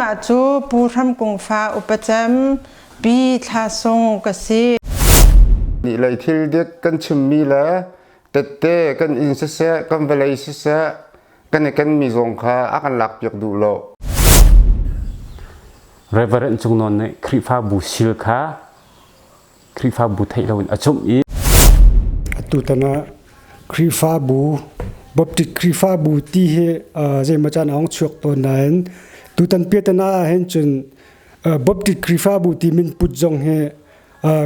Keimah cu Pu Hram Kung fa upacem Pi Thla Sung ka si. Nih lei thil dik kan chimmi le tette kan inn siseh, kan vawlei siseh, kan i kenmi zong kha a kan lakpiak duh lo. Reverend Cung Nawn nih Khrihfabu sil kha Khrihfabu theih loin a cumh i Atutan ah Khrihfabu Baptist Khrihfabu ti hi zeimaw caan a hung chuak tawn nain tutan piatana ah hin cun Baptist Khrihfabu ti min put zong hi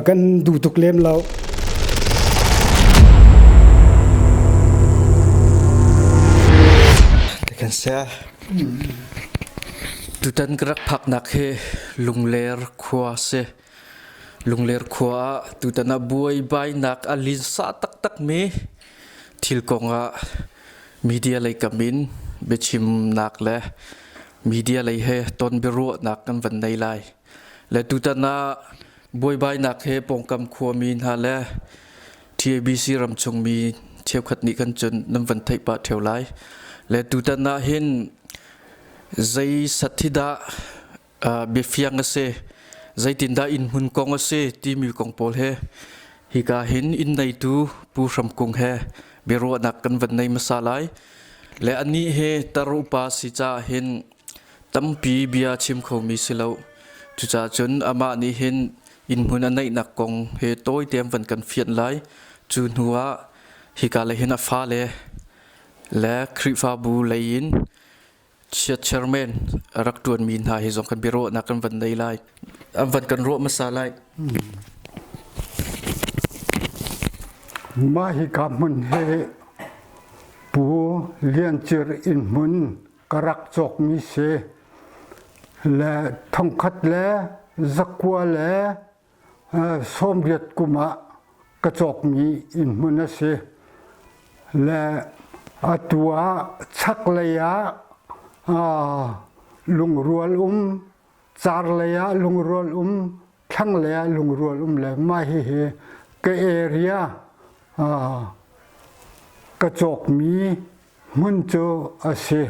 kan duh tuk lem lo. Kan sia. Tutan ka rak phaknak hi Lungler khua si. Lungler khua ah tutan ah buaibainak a linsa taktakmi thil kongah media lei kam in biachimnak le media lei he ton biaruahnak kan van nei lai. Le tutan ah buaibainak he pawngkam khuami hna le TABC ramchung mi cheukhat nih kan cun nan van theih pah ṭheo lai. Le tutan ah hin zei sat hi dah biafiang a si, zeitindah innhmun kong a si timi kong pawl he hika hin inn neitu Pu Hram Kung he biaruahnak kan van nei hmasa lai. Le anih he tar upa si caah hin tampi bia chim khomi si lo. Cucaah cun amah nih hin innhmun a neihnak kong he tawite an van kan fianh lai. Cu hnu ah hika le hin a fale le Khrihfabu lei in Chiat chairman a rak ṭuanmi hna hi zong kan biaruahnak kan van nei lai. An van kan ruah hmasa lai. Mah hika hmun hi Pu Lian Cir inn hmun ka rak cawkmi si. Le thongkhat le zakua le 80 kum ah ka cawkmi innhmun a si. Le atu ah chaklei ah lungrual um, carlei ah lungrual um, thlanglei ah lungrual um le mah hihi ka area ka cawkmi hmun cu a si.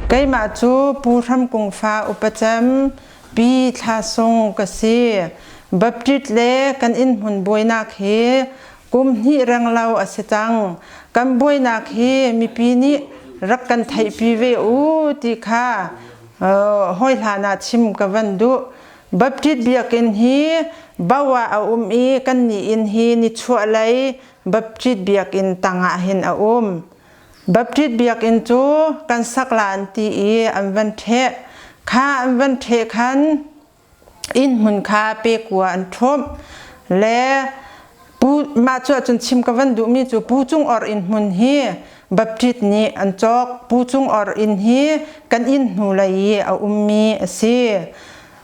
Keimah cu Pu Hram Kung fa upacem Pi Thla Sung ka si. Baptist le kan innhmun buainak hi kum hnih renglo a si cang. Kan buainak hi mipi nih rak kan theihpi ve u ti kha hawi hlan ah chim ka van duh. Baptist biakinn hi Bo ah a um i kannih inn hi nichuahlei Baptist biakinn tangah hin a um. Baptist biakinn cu kan sak la an ti i an van ṭheh. Kha an van ṭheh khan innhmun kha pe kua an ṭhumh. Le pu mah cu ahcun chim ka van duhmi cu Pu Cung Or innhmun hi Baptist nih an cawk. Pu Cung Or inn hi kan inn hnulei i a ummi a si.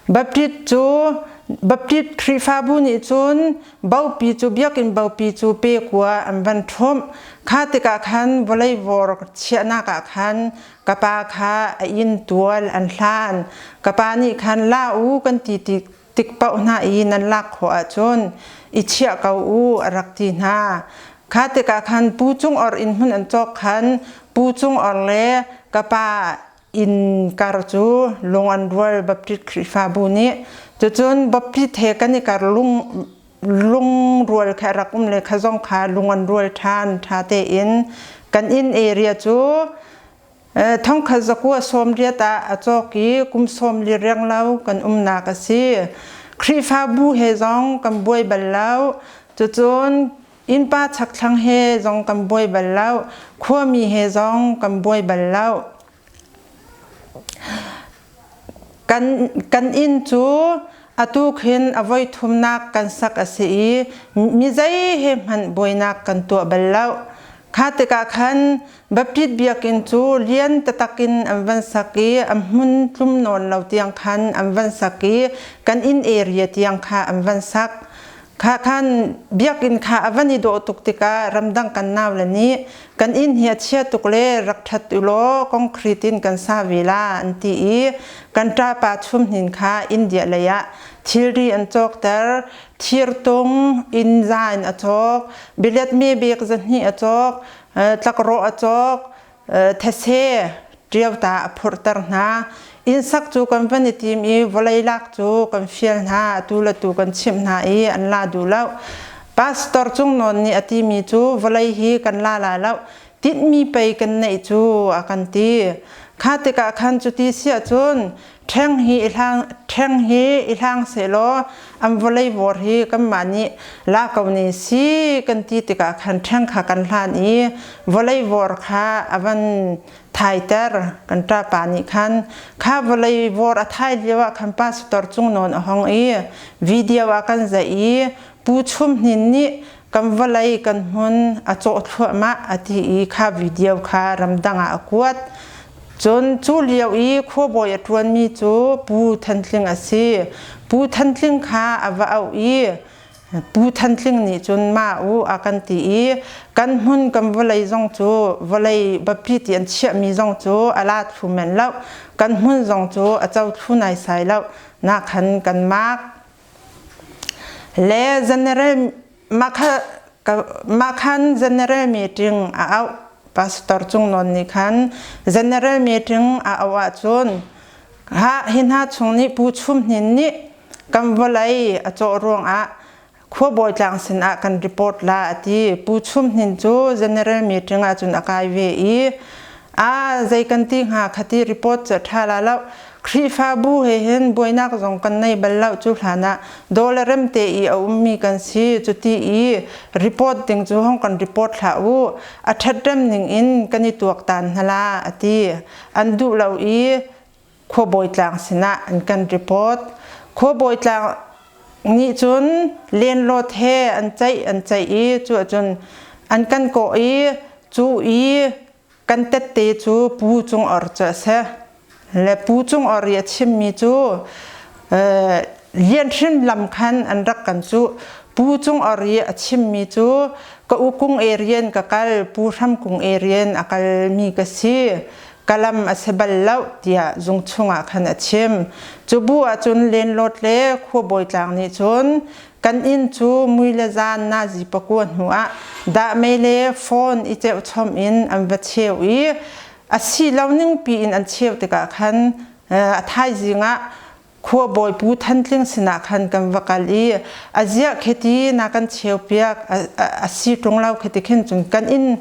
Baptist cu Baptist Khrihfabu nih cun bopi cu biakinn bopi cu pe kua an van ṭhumh. Kha tikah khan vawlei vor chiahnak ah khan ka pa kha a inn tual an hlan. Ka pa nih khan la u kan ti tik paoh hna i nan lak khawh ahcun i chiah ko u a rak ti hna. Kha tikah khan Pu Cung Or inn hmun an cawk khan Pu Cung Or le ka pa inn kar cu lung an rual Baptist Khrihfabu nih cucun Baptist he kan i kar lung lungrual kha rak um le kha zong kha lung an rual ṭhan ṭha tein kan inn area cu thongkhat zakua 80 ah a cawk i kum 40 renglo kan umnak a si. Khrihfabu he zong kan buai bal lo. Cucun innpa chakthlang he zong kan buai bal lo. Khuami he zong kan buai bal lo. Kan inn cu atu khin a voi thumnak kan sak a si i mi zei he hmanh buainak kan tuah bal lo. Kha tikah khan Baptist biakinn cu lian taktak in an van sak i a hmun tlum nawn lo tiang khan an van sak i kan inn area tiang kha an van sak. Kha khan biakinn kha a van i dawh tuk tikah ramdang kan naule nih kan inn hi a chia tuk le rak ṭhat u law concrete in kan sa ve la an ti i kan ṭapa chumhnin kha India lei ah thilri an cawkter thirtung inn za in a cawk bilet me bek 200 a cawk tlakrawh a cawk these. Ṭiauta a phurhter hna. Inn sak cu kan van i tim i vawlei lak cu kan fial hna, atu le tu kan chimh hna i an la duh lo. Pastor Cung Nawn nih a timi cu vawlei hi kan la lai lo, tinhmi pei kan neih cu a kan ti. Kha tikah khan cuti si ahcun ṭheng hi i hlang ṭheng hi i hlang sehlaw an vawlei vawr hi kanmah nih la ko ne si kan ti tikah khan ṭheng kha kan hlan i vawlei vawr kha a van thaiter. Kan ṭapa nih khan kha vawlei vawr a thai lio ah khan pastor Cung Nawn a hong i video ah kan zaih i Pu Chum Hnin nih kan vawlei kan hmun a cawh thluahmah a ti i kha video kha ramdang ah a kuat. Cun cu lio i khuabawi a ṭuanmi cu Pu Than Tling a si. Pu Than Tling kha a va auh i Pu Than Tling nih cun mah u a kan ti i kan hmun kan vawlei zong cu vawlei biapi ti an chiahmi zong cu a la thlu men lo, kan hmun zong cu a co thlu naisai lo na khan kan maak le general mah khan general meeting a auh. Pastor Cung Nawn nih khan general meeting a auh ahcun ha hi hna chung nih Pu Chum Hnin nih kan vawlei a cawh ruangah khuabawi tlang sinah kan report la a ti. Pu Chum Hnin cu general meeting ahcun a kai ve i a zei kan ti hnga khati report cu ṭha la lo, Khrihfabu he hin buainak zong kan nei bal lo, cu hlan ah dawle rem te i a ummi kan si, cuti i report ding cu hong kan report hlah u, a ṭhatrem ning in kan i tuaktan hna la a ti. An duh lo i khuabawi tlang sinah an kan report. Khuabawi tlang nih cun lenlawt he an ceih an ceih i cu ahcun an kan kawh i cu i kan tette cu Pu Cung Or cu a si. Le Pu Cung Or i a chimmi cu Lianhrin lam khan an rak kan cuh. Pu Cung Or i a chimmi cu ka u Kung area in ka kal, Pu Hram Kung area in a kalmi ka si. Kalam a si bal lo tiah zung chungah khan a chim. Cu bu ahcun lenlawt le khuabawi tlang nih cun kan inn cu mui le zan nazi pakua hnu ah dahmei le phone i ceuhchom in an va cheu i a si lo ningpi in an cheu tikah khan a thaizing ah khuabawi Pu Than Tling sinah khan kan va kal i a ziah khiti na kan cheu piak, a si ṭung lo khiti khin cun kan inn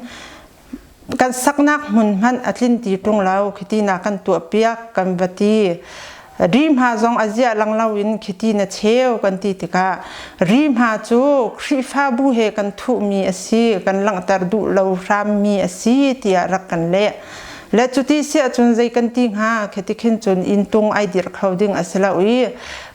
kan saknak hmun hmanh a tlin ti ṭung lo khiti na kan tuah piak kan va ti. Rihma zong a ziah lang lo in khiti na cheu kan ti tikah rihma cu Khrihfabu he kan thuhmi a si, kan langhter duh lo hrammi a si tiah rak kan leh. Le cuti si ahcun zei kan ti hnga? Khiti khin cun inntung ai dirh kho ding a si lo i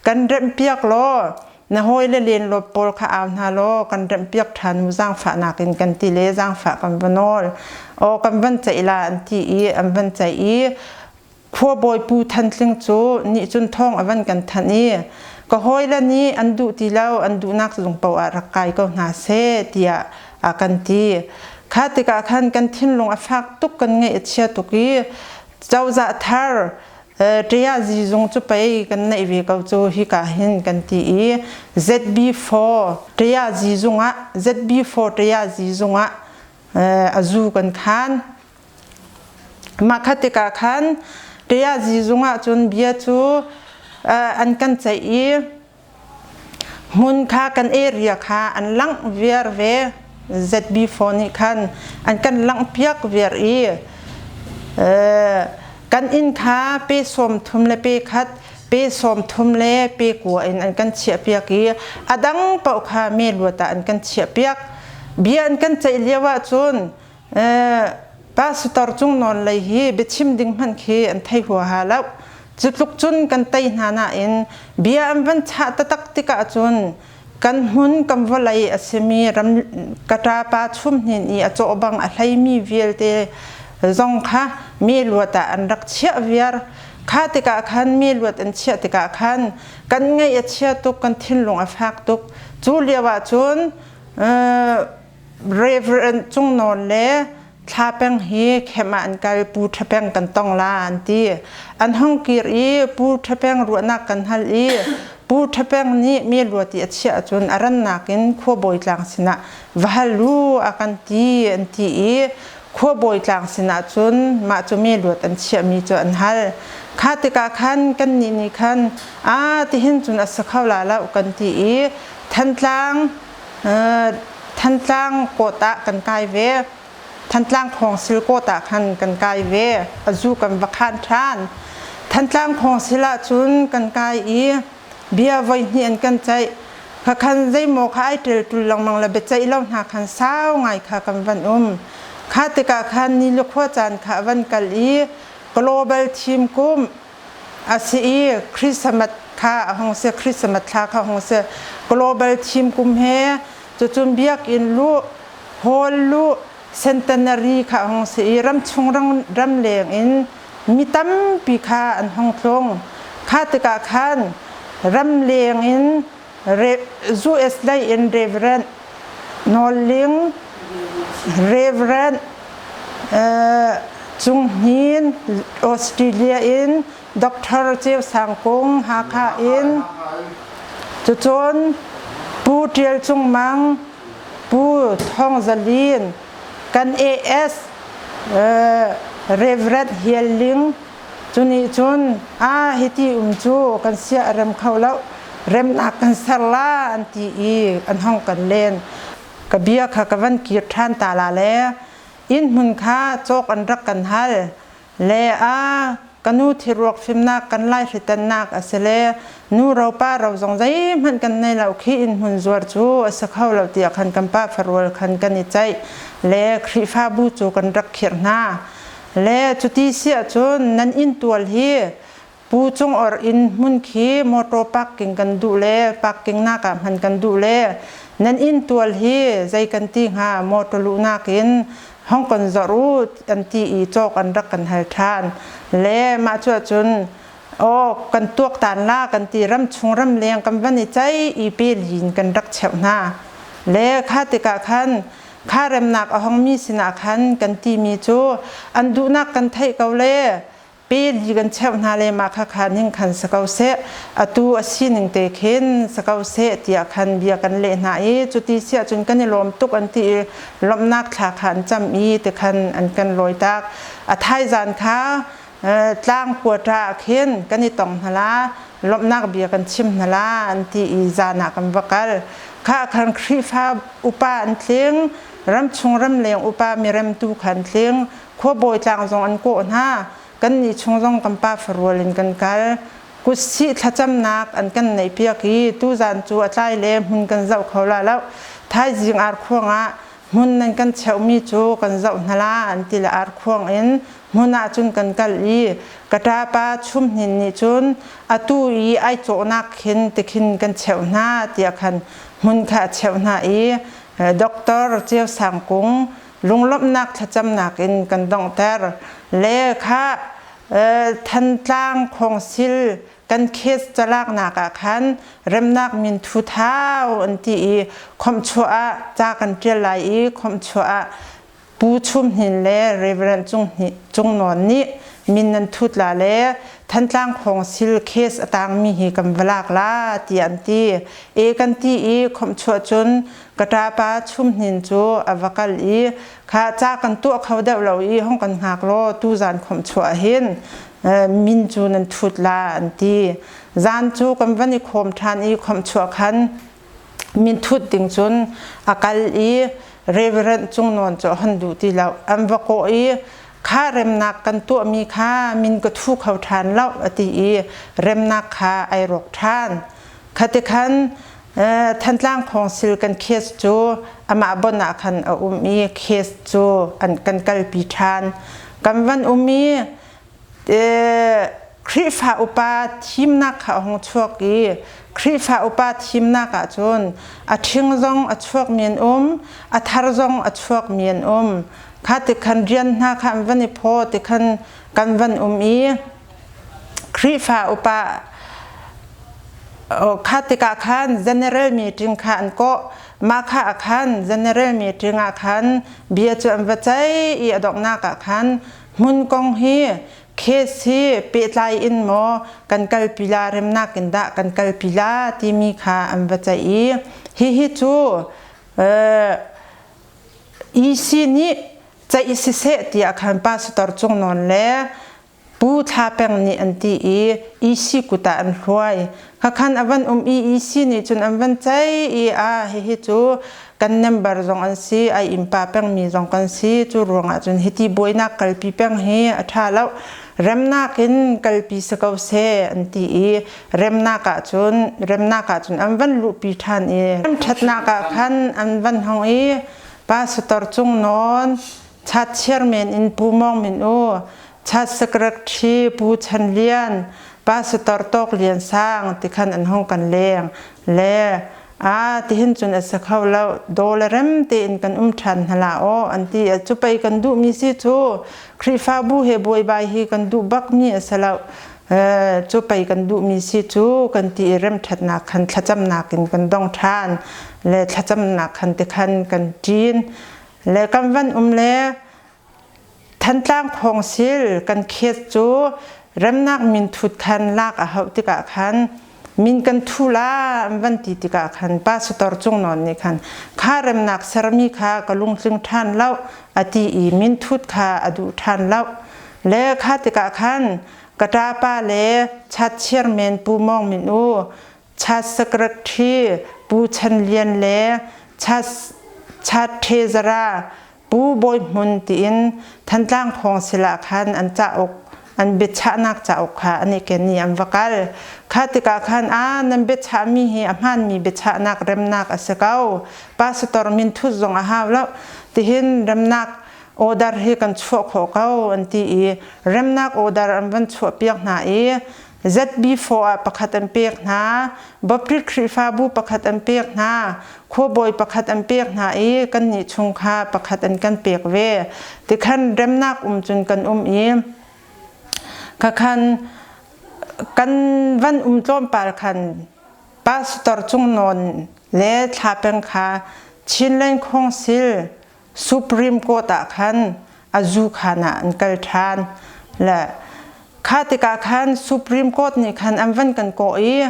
kan remhpiak law na hawile lenlawt pawl kha au hna law kan remhpiak ṭhan mu, zaangfahnak in kan ti le zaangfah kan va nawl. Aw kan van ceih la an ti i an van ceih i khuabawi Pu Than Tling cu nih cun thawng a van kan thanh i ka hawile nih an duh ti lo, an duhnak zung paoh ah rak kai ko hna seh tiah a kan ti. Kha tikah khan kan thinlung a fak tuk, kan ngaih a chia tuk i cozah thar ṭia zizung cu pei kan neih ve ko cu hika hin kan ti i ZB4 ṭia zizung ah ZB4 ṭia zizung ah a zu kan khan. Mah kha tikah khan ṭia zizung ah cun bia cu an kan ceih i Hmun kha kan area kha an langh viar ve. ZB4 nih khan an kan langhpiak viar i kan inn kha pe 30 le pe khat, pe 30 le pe kua in an kan chiahpiak i a dang paoh kha me luat ah an kan chiahpiak. Bia an kan ceih lio ahcun Pastor Cung Nawn lei hi biachim ding hmanh khi an thei huaha lo. Cu tluk cun kan tei hna nain bia an van chah taktak tikah cun kan hmun kan vawlei a simi ram ka ṭapa chum hnin i a cawh bang a hleimi vialte zong kha mi luat ah an rak chiah viar. Kha tikah khan mi luat an chiah tikah khan kan ngaih a chia tuk, kan thinlung a fak tuk. Cu lio ah cun Reverend Cung Nawl le Thla Peng hi khem ah an kal. Pu Ṭha Peng kan tong la an ti. An hung kir i Pu Ṭha Peng ruahnak kan hal i Pu Ṭha Peng nih mi luati a chiah ahcun a rannak in khuabawi tlang sinah va hal u a kan ti an ti i Khuabawi tlang sinah cun mah cu me luat an chiahmi cu an hal. Kha tikah khan kannih nih khan aa tihin cun a si kho la lo kan ti i Thantlang Thantlang kawt ah kan kai ve. Thantlang khawngsil kawt ah khan kan kai ve. A zu kan va khan ṭhan. Thantlang khawngsil ah cun kan kai i bia voi hnih an kan ceih. Khakhan zeimaw kha ai ṭelṭul lengmang le biaceih lo hna khan sau ngai kha kan van um. Kha tikah khan ni le khua caan kha a van kal i global thim kum a si i Christmas kha a hung si Christmas thla kha hung si global thim kum he cucun biakinn luh hall luh centenary kha a hung si i ramchung ramleng in mi tampi kha an hung tlung. Kha tikah khan ramleng in US lei in Reverend Nawl Ling, Reverend Cung Hnin, Australia in Dr. Ceu Sang Kung, Hakha in cucun Pu Ṭial Cung Mang, Pu Thawng Za Lin, kan AS Reverend Hial Ling cu nih cun a hiti um cu kan sia a rem kho lo remnak kan ser la an ti i an hong kan len ka bia kha ka van kir ṭhan ta la le inn hmun kha cawk an rak kan hal le a ka nu thiruak fimnak kan lai hritannak a si le nu ro pa ro zong zeihmanh kan nei lo khi inn hmun zuar cu a si kho lo tiah khan kan pa farual khan kan i ceih le Khrihfabu cu kan rak khirh hna le cuti si ahcun nan inn tual hi Pu Cung Or inn hmun khi motor parking kan duh le parking nak ah hman kan duh le nan inn tual hi zei kan ti hnga motor luhnak in hong kan zawr u an ti i cawk an rak kan hal ṭhan le mah cu ahcun aw kan tuaktan la kan ti ram chung ram leng kan van i cei i pe lin kan rak cheuh hna le kha tikah khan kha remnak a hongmi sinah khan kan timi cu an duhnak kan theih ko le pe li kan cheuh hna le mah kha kha ning khan si ko seh atu a sining te khin si ko seh tiah khan bia kan leh hna i cuti si ahcun kan i lawm tuk an ti i lawmhnak thla kha an cam i ti khan an kan lawi tak a thaizan kha tlang kuata ah khin kan i tong hna la lawmhnak bia kan chim hna la an ti i zan ah kan va kal kha khan Khrihfa upa an tling ramchung ramleng upa miremtu kha an tling Khuabawi tlang zong an kawh hna. Kannih chung zong kan pa farual in kan kal. Kutsih thlacamnak an kan neihpiak i tuzan cu a tlai le hmun kan zoh kho la lo. Thaizing arkhuang ah hmun nan kan cheuhmi cu kan zoh hna la an ti le arkhuang in hmun ah cun kan kal i ka ṭapa Chum Hnin nih cun atu i ai cawhnak khin tikhin kan cheuh hna tiah khan hmun kha a cheuh hna i Doctor Ceu Sang Kung lunglawmhnak thlacamnak in kan donghter le kha Thantlang khawngsil kan case calaknak ah khan remnak min thu thau an ti i khomhchuah ah ca kan ṭial lai i khomhchuah ah Pu Chum Hnin le Reverend Cung, Cung Nawn nih min nan thut la le Thantlang khawngsil case a tangmi hi kan va lak la ti an ti. E kan ti i khomhchuah cun Ka ṭapa Chum Hnin cu a va kal i kha ca kan tuah kho deuh lo i hong kan hngak law tuzan khawmh chuah hin min cu nan thut la an ti. Zan cu kan van i khawm ṭhan i khawmh chuah khan min thut ding cun a kal i Reverend Cung Nawn cu a hon duh ti lo. An va kawh i kha remnak kan tuahmi kha min ka thu kho ṭhan lo a ti i remnak kha ai rawk ṭhan. Khati khan Thantlang Khawngsil kan case cu amah bon ah khan a um i case cu an kan kalpi ṭhan. Kan van um i Khrihfa upa thimnak kha a hung chuak i Khrihfa upa thimnak ahcun a ṭhing zong a chuakmi an um, a thar zong a chuakmi an um. Kha ti khan rian hna kha an van i phaw ti khan kan van um i Khrihfa upa kha tikah khan general meeting kha an kawh. Mah kha ah khan general meeting ah khan bia cu an va ceih i a donghnak ah khan hmun kong hi case hi pehtlai in maw kan kalpi la remnak in dah kan kalpi la timi kha an va ceih i hihi cu EC nih. Ceih siseh tiah khan pastor Cung Nawn le Pu Thla Peng nih an ti i EC kut ah an hluai. Khakhan a van um i EC nih cun an van ceih i a hihi cu kan member zong an si, ai innpa pengmi zong kan si. Cu ruangah cun hiti buainak kalpi peng hi a ṭha lo. Remnak in kalpi si ko seh an ti i remnak ahcun remnak ahcun an van luhpi ṭhan i remṭhatnak ah khan an van hong i Pastor Cung Nawn, Chat Chairman in Pu Mawng Min U, Chat Secretary Pu Chan Lian, Pastor Tawk Lian Sang tikhan an hong kan leng le a tihin cun a si kho lo daw le rem tein kan um ṭhan hna la aw an ti cu pei kan duhmi si cu Khrihfabu he buaibai hi kan duh bakmi a si lo cu pei kan duhmi si cu kan ti i remṭhatnak khan thlacamnak in kan dong ṭhan le thlacamnak khan ti khan kan ṭin le kan van um le Thantlang khawngsil kan khet cu remnak minthut khan lak a hauh tikah khan min kan thu la an van ti tikah khan pastor Cung Nawn nih khan kha remnak sermi kha ka lungtling ṭhan lo a ti i minthut kha a duh ṭhan lo le kha tikah khan ka ṭapa le chat chairman Pu Mawng Min U chat secretary Pu Chan Lian le chat chat treasurer Pu Bawi Hmun tiin Thantlang Khawngsil ah khan an cauk an biachahnak cauk kha an i ken i an va kal. Kha tikah khan a nan biachahmi hi a hmaanmi biachahnak remnak a si ko. Pastor minthut zong a hau lo. Tihin remnak order hi kan chuah khawh ko an ti i remnak order an van chuahpiak hna i ZB4 ah pakhat an pek hna, Baptist Khrihfabu pakhat an pek hna, khuabawi pakhat an pek hna i kannih chung kha pakhat an kan pek ve. Tikhan remnak um cun kan um i khakhan kan van um tlawmpal khan pastor Cung Nawn le Thla Peng kha Chinland Council Supreme Court ah khan a zu khan ah an kal ṭhan. Le kha tikah khan Supreme Court nih khan an van kan kawh i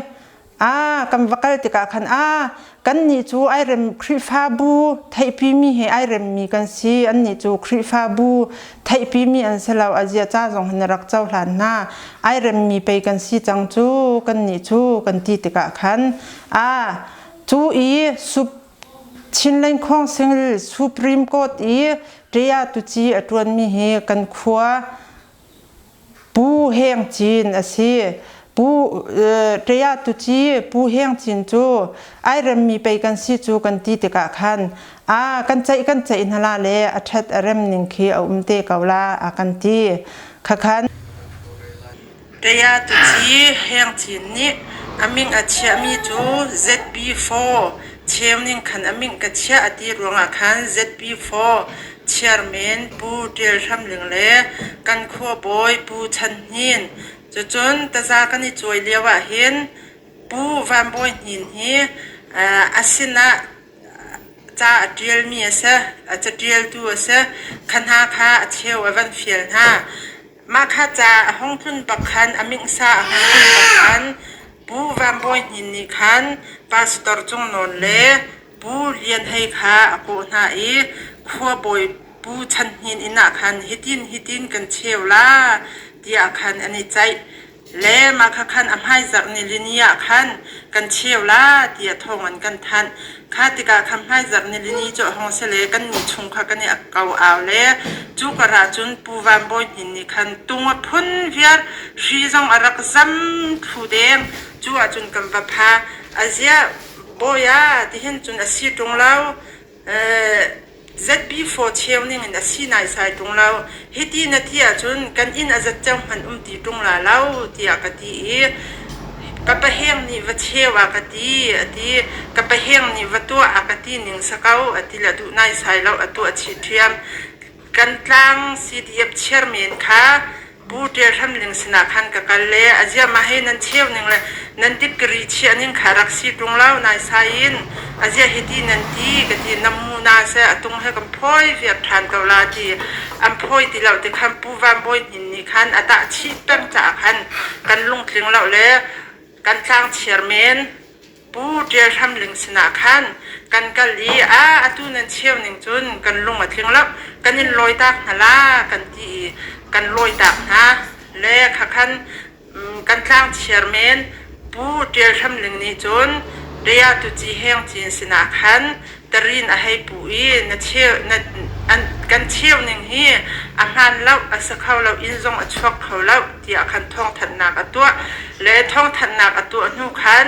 a kan va kal tikah khan a kannih cu ai rem Khrihfabu theihpimi he ai remmi kan si annih cu Khrihfabu theihpimi an si lo a zia ca zong hin rak cohlan hna ai remmi pei kan si cang cu kannih cu kan ti tikah khan a cu i sup Chinland Council Supreme Court i ṭia tuci a ṭuanmi hi kan khua Pu Heng Cin a si. Pu ṭia tuci Pu Heng Cin cu ai remmi pei kan si cu kan ti tikah khan a kan ceih kan ceih hna la le a ṭhat a rem ning khi a um te ko la a kan ti. Khakhan Kaya tuci Heng Cin nih a min a chiahmi cu ZB4 cheu ning khan a min ka chiah a ti ruangah khan ZB4 chairman Pu Ṭial Hram Ling le kan khuabawi Pu Chan Hnin cucun taza kan i cuai lio ahhin Pu Van Bawi Hnin hi a sinah ca a ṭialmi a si, a caṭialtu a si. Kha hna kha a cheu a van fial hna. Mah kha ca a hung tlun bak khan a mingsa a hung tlun bak khan Pu Van Bawi Hnin nih khan Pastor Cung Nawn le Pu Lian Hei kha a kawh hna i khuabawi Pu Chan Hnin inn ah khan hitin hitin kan cheu la tiah khan an i ceih. Le mah kha khan a hmaizarh nilini ah khan kan cheu la tiah thawng an kan thanh. Kha tikah khan hmaizarh nilini cu a hung si le kannih chung kha kan i ko au le cu karah cun Pu Van Bawi Hnin nih khan tung a phun viar hri zong a rak zam thlu deng. Cu ahcun kan va pha. Aziah bawi ah tihin cun a si ṭung lo. ZB4 cheu ningin a si naisai ṭung lo. Hiti na ti ahcun kan inn a zat ceu hmanh um ti ṭung la lo tiah ka ti i ka paheng nih va cheu a ka ti a ti. Ka paheng nih va tuah a ka ti ning si ko a ti le duh naisai lo a tuah chih ṭhiam. Kan tlang CDF chairman kha Pu Ṭial Hram Ling sinah khan ka kal le a ziah mah hi nan cheu ning le nan dikri chiah ning kha rak si ṭung lo naisai in a ziah hiti nan ti ka ti nam mu na seh a tung he kan phawi viar ṭhan ko la ti an phawi ti lo ti khan Pu Van Bawi Hnin nih khan a tah chih peng caah khan kan lungtling lo le kan tlang chairman Pu Ṭial Hram Ling sinah khan. Kan kal i a atu nan cheu ning cun kan lung a tling lo. Kan in lawitak hna la kan ti i kan lawitak hna. Le khakhan kan tlang chairman Pu Ṭial Hram Ling nih cun Daya Tuci Heng Cin sinah khan tarin a hei pu i na cheu na an kan cheu ning hi a hmaan lo a si kho lo inn zong a chuak kho lo tiah khan thawngthanhnak a tuah le thawngthanhnak a tuah hnu khan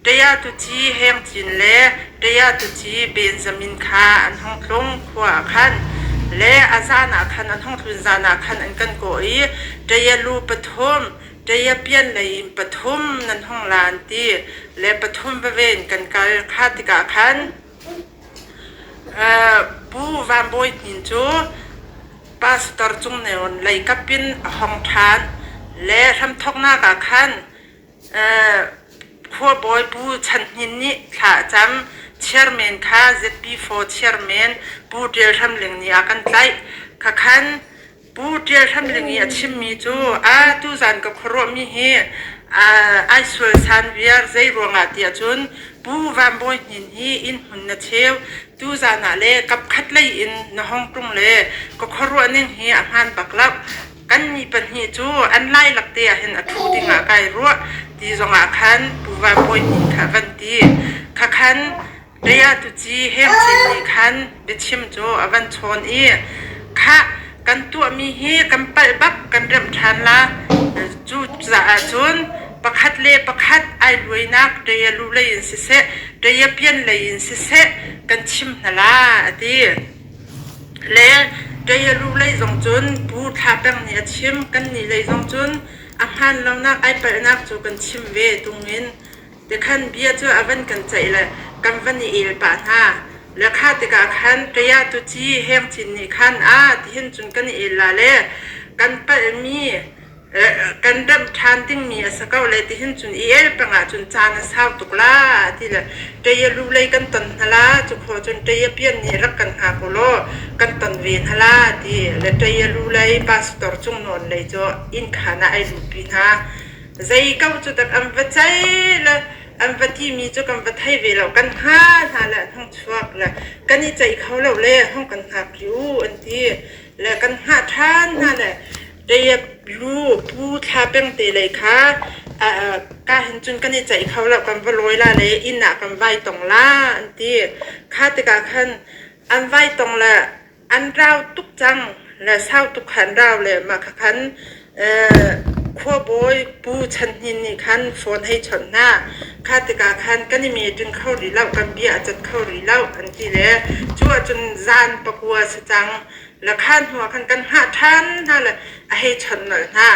Taya tuci Heng Cin le Taya tuci Benjamin kha an hung tlung khua ah khan le a zan ah khan an hung tlun zan ah khan an kan kawh i Taya lu pathum Taya pian lei in pathum nan hung la an ti le pathum veve in kan kal kha tikah khan Pu Van Bawi Hnin cu pastor Cung Neon lei kap in a hong ṭhan le hramthawknak ah khan Khuabawi Pu Chan Hnin nih thla a cam. Chairman kha ZP4 chairman Pu Ṭial Hram Ling nih a kan tlaih. Khakhan Pu Ṭial Hram Ling i a chimmi cu a tuzan ka khuaruahmi hi ai sual san viar zei ruangah tiah cun Pu Van Bawi Hnin hi inn hmun na cheu tuzan ah le kapkhat lei in na hong tlung le ka khuaruah ning hi a hmaan bak lo. Kannih pahnih cu an lailak te ah hin a ṭhu dingah kai ruah ti zongah khan Pu Van Bawi Hnin kha a van ti. Khakhan Daya tuci Heng Cin nih khan biachim cu a van chawn i khah kan tuahmi hi kan palh bak kan remh ṭhan la. Cucaah cun pakhat le pakhat ai luainak Daya lu lei in siseh, Daya pian lei in siseh kan chim hna la a ti. Le Ṭayalu lei zong cun Pu Thla Peng nih a chim. Kannih lei zong cun a hmaan lonak ai palhnak cu kan chim ve tungin tikhan bia cu a van kan ceih le kan van i el pah hna. Le kha tikah khan Ṭaya tuci Heng Cin nih khan a tihin cun kan i el la le kan palhmi kan remh ṭhan dingmi a si ko le tihin cun i el peng ahcun caan a sau tuk la ti le ṭei lu lei kan ton hna la cu khaw cun ṭei pian nih rak kan hngak u law kan ton ve hna la ti le ṭei lu lei pastor cung nawn lei cu inn khaan ah ai luhpi hna zei ko cu dak an va cei le an va timi cu kan va thei ve lo kan hnga hna le an hung chuak le kan i ceih kho lo le hung kan hngak rih u an ti le kan hngah ṭhan hna le Lu Pu Thla Peng te lei kha ka hin cun kan i ceih kho lo kan va lawi la le inn ah kan vai tong la an ti. Kha tikah khan an vai tong le an rau tuk cang le sau tuk kha an rau le mah kha khan khuabawi Pu Chan Hnin nih khan phone hei chawnh hna. Kha tikah khan kan i meeting kho rih lo kan bia a cat kho rih lo an ti le cu ahcun zan pakua si cang. Le khan hnuah khan kan hngah ṭhan hna le a hei chawnh nolh hna.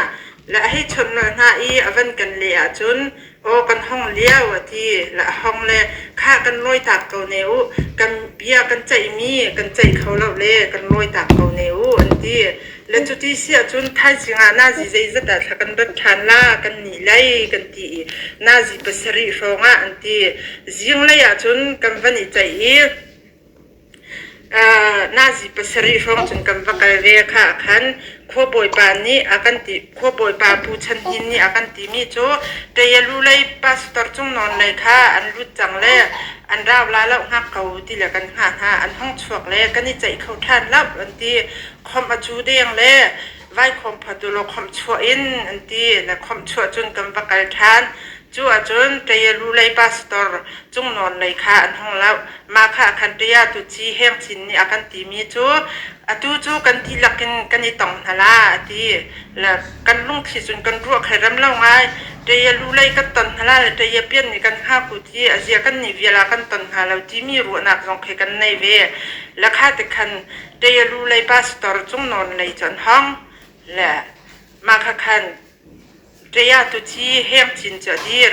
Le a hei chawnh nolh hna i a van kan leh ahcun aw kan hong lio a ti. Le a hong le khah kan lawitak ko ne u kan bia kan ceihmi kan ceih kho lo le kan lawitak ko ne u an ti. Le cuti si ahcun thaizing ah nazi zeizat ah thla kan rat ṭhan la kan nih lei kan ti i nazi pasarih hrawng ah an ti. Zinglei ahcun kan van i ceih i Nazi pasarih hrawng cun kan va kal ve kha ah khan khuabawipa nih a kan ti khuabawipa Pu Chan Hnin nih a kan timi cu Ṭayalu lei pastor Cung Nawn lei kha an lut cang le an rau la lo hngak ko ti le kan hngah hna an hung chuak le kan i ceih kho ṭhan lo an ti khawmh a cu deng le vaikhawm phat u law khawmh chuah in an ti le khawmh chuah cun kan va kal ṭhan Cu ahcun Ṭayalu lei pastor Cung Nawn lei kha an hung lo. Mah kha khan Ṭaya tuci Heng Cin nih a kan timi cu atu cu kan dihlak in kan i tong hna la a ti. Le kan lungthli cun kan ruah khai rem lo ngai. Ṭayalu lei kan ton hna la le Ṭaya pian nih kan hngak u ti a zia kan nih vial ah kan ton hna lo timi ruahnak zong khi kan nei ve. Le kha ti khan Ṭayalu lei pastor Cung Nawn lei cu an hong. Le mah kha khan Ṭaya tuci Heng Cin cu a dir.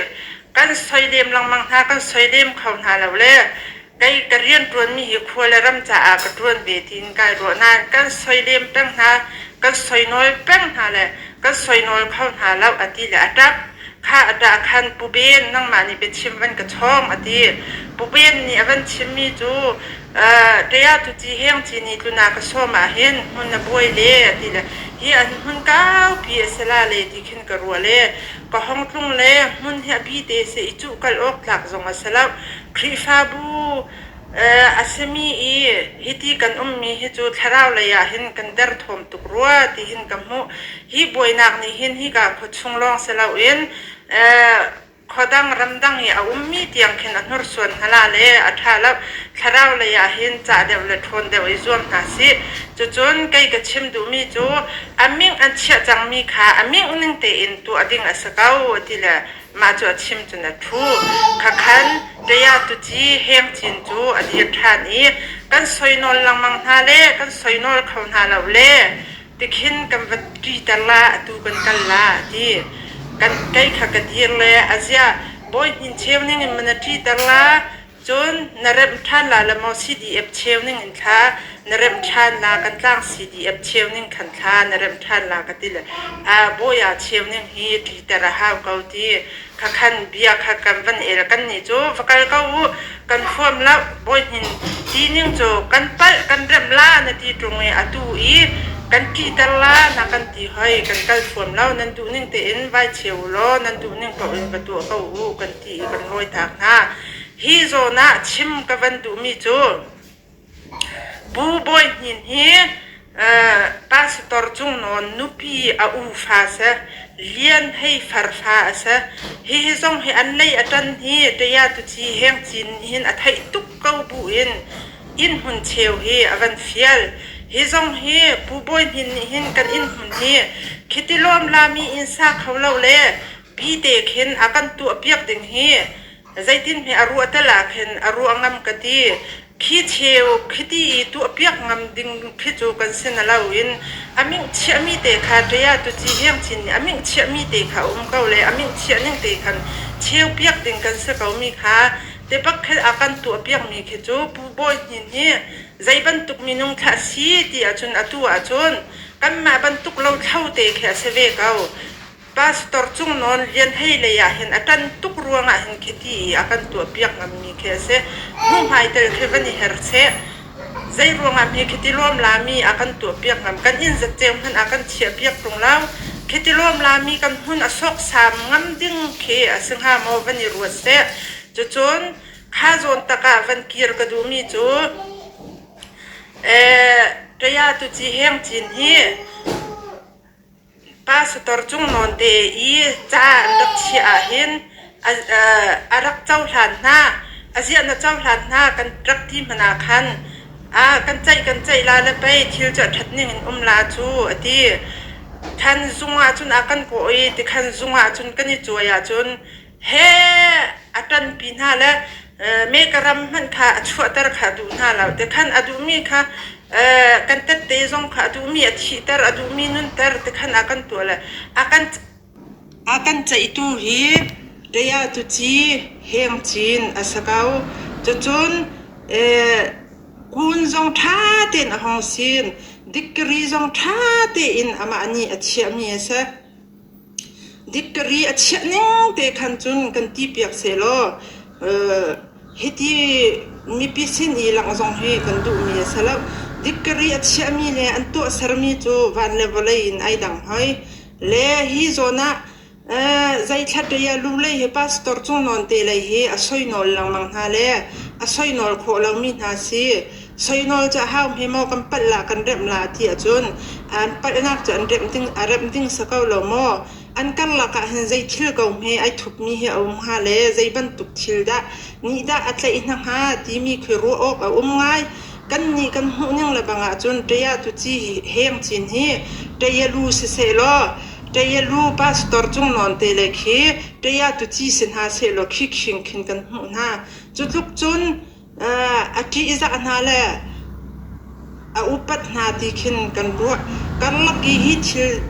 Kan soilem lengmang hna, kan soilem kho hna lo le kei ka rianṭuanmi hi khua le ram caah ka ṭuan ve tiin kai ruah nain kan soilem peng hna, kan soinawl peng hna le kan soinawl kho hna lo a ti le a ṭap. Kha a ṭah khan Pu Ben nangmah nih biachim van ka chawng a ti. Pu Ben nih a van chimmi cu Ṭaya tuci Heng Ci nih tlun ah ka sawm ahhin hmun a buai le a ti le hi an hmun kaupi a si la le ti khin ka ruah le ka hong tlung le hmun hi a bi te si i cuh kal awk tlak zong a si lo. Khrihfabu A simi i hiti kan ummi hi cu thlarau lei ah hin kan derthawm tuk rua ti hin ka hmuh. Hi buainak nih hin hika khuachung lawng si loin khuadang ramdang i a ummi tiang khin a hnursuan hna la le a ṭha lo. Thlarau lei ah hin cah deuh le ṭhawn deuh i zuam hna sih. Cucun kei ka chim duhmi cu a ming an chiah cangmi kha a ming ning tein tuah ding a si ko ti le Mah cu a chim cun a ṭhu. Khakhan Taya tuci Heng Cin cu a dir ṭhan i kan soinawl lengmang hna le kan soinawl kho hna lo le tikhin kan va ṭiter la atu kan kal la a ti. Kan kei kha ka dir le a ziah bawi hnin cheu ning in mana ṭiter la Cun na remh ṭhan la le maw CDF cheu ning in thla na remh ṭhan la kan tlang CDF cheu ning khan thla na remh ṭhan la ka ti le a bawi ah cheu ning hi ṭiter a hau ko ti kha khan bia kha kan van el kan nih cu va kal ko u kan huam lo bawi hnin ti ning cu kan palh kan remh la na ti ṭung i atu i kan ṭihter la na kan ti hoi kan kal huam lo nan duh ning tein vai cheu u law nan duh ning paoh in va tuah ko u kan ti i kan rawitak hna. Hi zawn ah chim ka van duhmi cu Pu Bawi Hnin hi pastor Cung Nawn nupi a u fa si, Lian Hei far fa a si. Hihi zong hi an lei a ṭan hi Taya Tuci Heng Cin hin a theih tuk ko bu in inn hmun cheu hi a van fial. Hi zong hi Pu Bawi Hnin nih hin kan inn hmun hi khiti lawm lami inn sa kho lo le Pi te khin a kan tuahpiak ding hi zeitin hme a ruah tel ah khin a ruah ngam ka ti. Khi cheu khiti i tuahpiak ngam ding khi cu kan si na lo in a ming chiahmi te kha ṭia tuci heng chin nih a ming chiahmi te kha a um ko le a ming chiah ning te khan cheu piak ding kan si ko mi kha te bak khin a kan tuahpiak mi khi cu Pu Bawi Hnin hi zei bantuk minung thlah si ti ahcun atu ahcun kanmah bantuk lo thlo te khi a si ve ko. Pastor Cung Nawn Lian Hei lei ah hin a ṭan tuk ruangah hin khiti i a kan tuahpiak ngammi khi a si. Hnuhmai tel khi van i her seh. Zei ruangah hme khiti lawm lami a kan tuahpiak ngam? Kan inn zatceu hmanh a kan chiahpiak ṭung lo. Khiti lawm lami kan hmun a sawksam ngam ding khi a si hnga maw van i ruat seh. Cucun kha zawn tak ah van kir ka duhmi cu Ṭaya tuci heng cin hi Pastor Cung Nawn te i ca an rak chiah ahhin a rak cohlan hna. A ziah na cohlan hna kan rak ti hmanh ah khan kan ceih kan ceih la le pei thil cu a ṭhat ning in um la cu a ti. Khan zung ahcun a kan kawh i tikhan zung ahcun kan i cuai ahcun he a ṭanpi hna le meka ram hmanh kha a chuahter kha a duh hna lo. Tikhan a duhmi kha kan tette zong kha a duhmi a thihter, a duhmi nunter tikhan a kan tuah le a kan a kan ceihtu hi Daya Tuci Heng Cin a si ko. Cucun kun zong ṭha tein a hong sin, degree zong ṭha tein amah nih a chiahmi a si. Dictory a chiah ning te khan cun kan ti piak sehlaw hiti mipi sin i langh zong hi kan duhmi a si lo. Dictory a chiahmi le an tuahsermi cu van le vawlei in ai dang hoi. Le hi zawn ah zeithla ṭia lu lei hi pastor cung nawn te lei hi a soi nawl lengmang hna le a soi nawl khawh lomi hna si. Soinawl cu a hau hme maw kan palh la kan remh la ti ahcun an palhnak cu an remh ding a remh ding si ko lo maw? An karlak ah hin zei thil ko hme ai thupmi hi a um hnga le zei bantuk thil dah nih dah a tlaih hna hnga timi khi ruah awk a um ngai. Kannih kan hmuh ning le bang ahcun ṭaya tu ci heng cin hi ṭaya lu siseh law ṭaya lu pastor cung nawn te le khi ṭaya tu ci si hna seh law khi khing khin kan hmuh hna. Cu tluk cun a ṭihzah hna le a upat hna ti khin kan ruah. Karlak i hi thil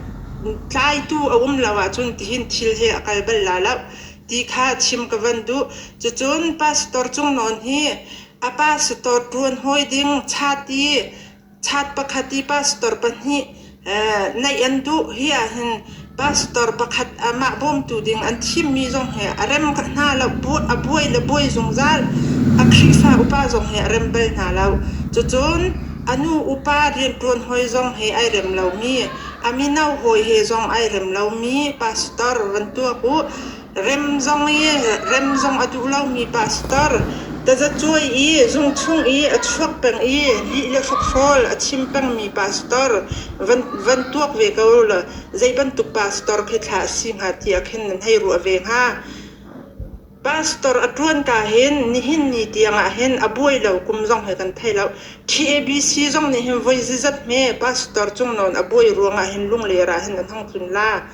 tlaitu a um lo ahcun tihin thil hi a kal bal la lo ti kha chim ka van duh. Cucun pastor Cung Nawn hi a pastor ṭuan hawi ding chati Chat pakhat i pastor pahnih neih an duh. Hi ahhin pastor pakhat amah bawmtu ding an thimmi zong hi a rem hna lo. A buai le buai zungzal. A Khrihfa upa zong hi a rem bal hna lo. Cucun a nu upa rianṭuan hawi zong he ai rem lomi, a mino hawi he zong ai rem lomi pastor van tuak u. Rem zong i rem zong a duh lomi pastor. Tazacuai i zung chung i a chuak peng i lih le hrokhrawl a chim pengmi pastor van tuak ve ko law zei bantuk pastor khi thla a si hnga tiah khin nan hei ruah ve hnga. Pastor a ṭuan ka hin nihin ni tiangah hin a buai lo kum zong hi kan thei lo. TABC zong nih hin voi zizat hme pastor cung nawn a buai ruangah hin Lungler ah hin an hung tlun la.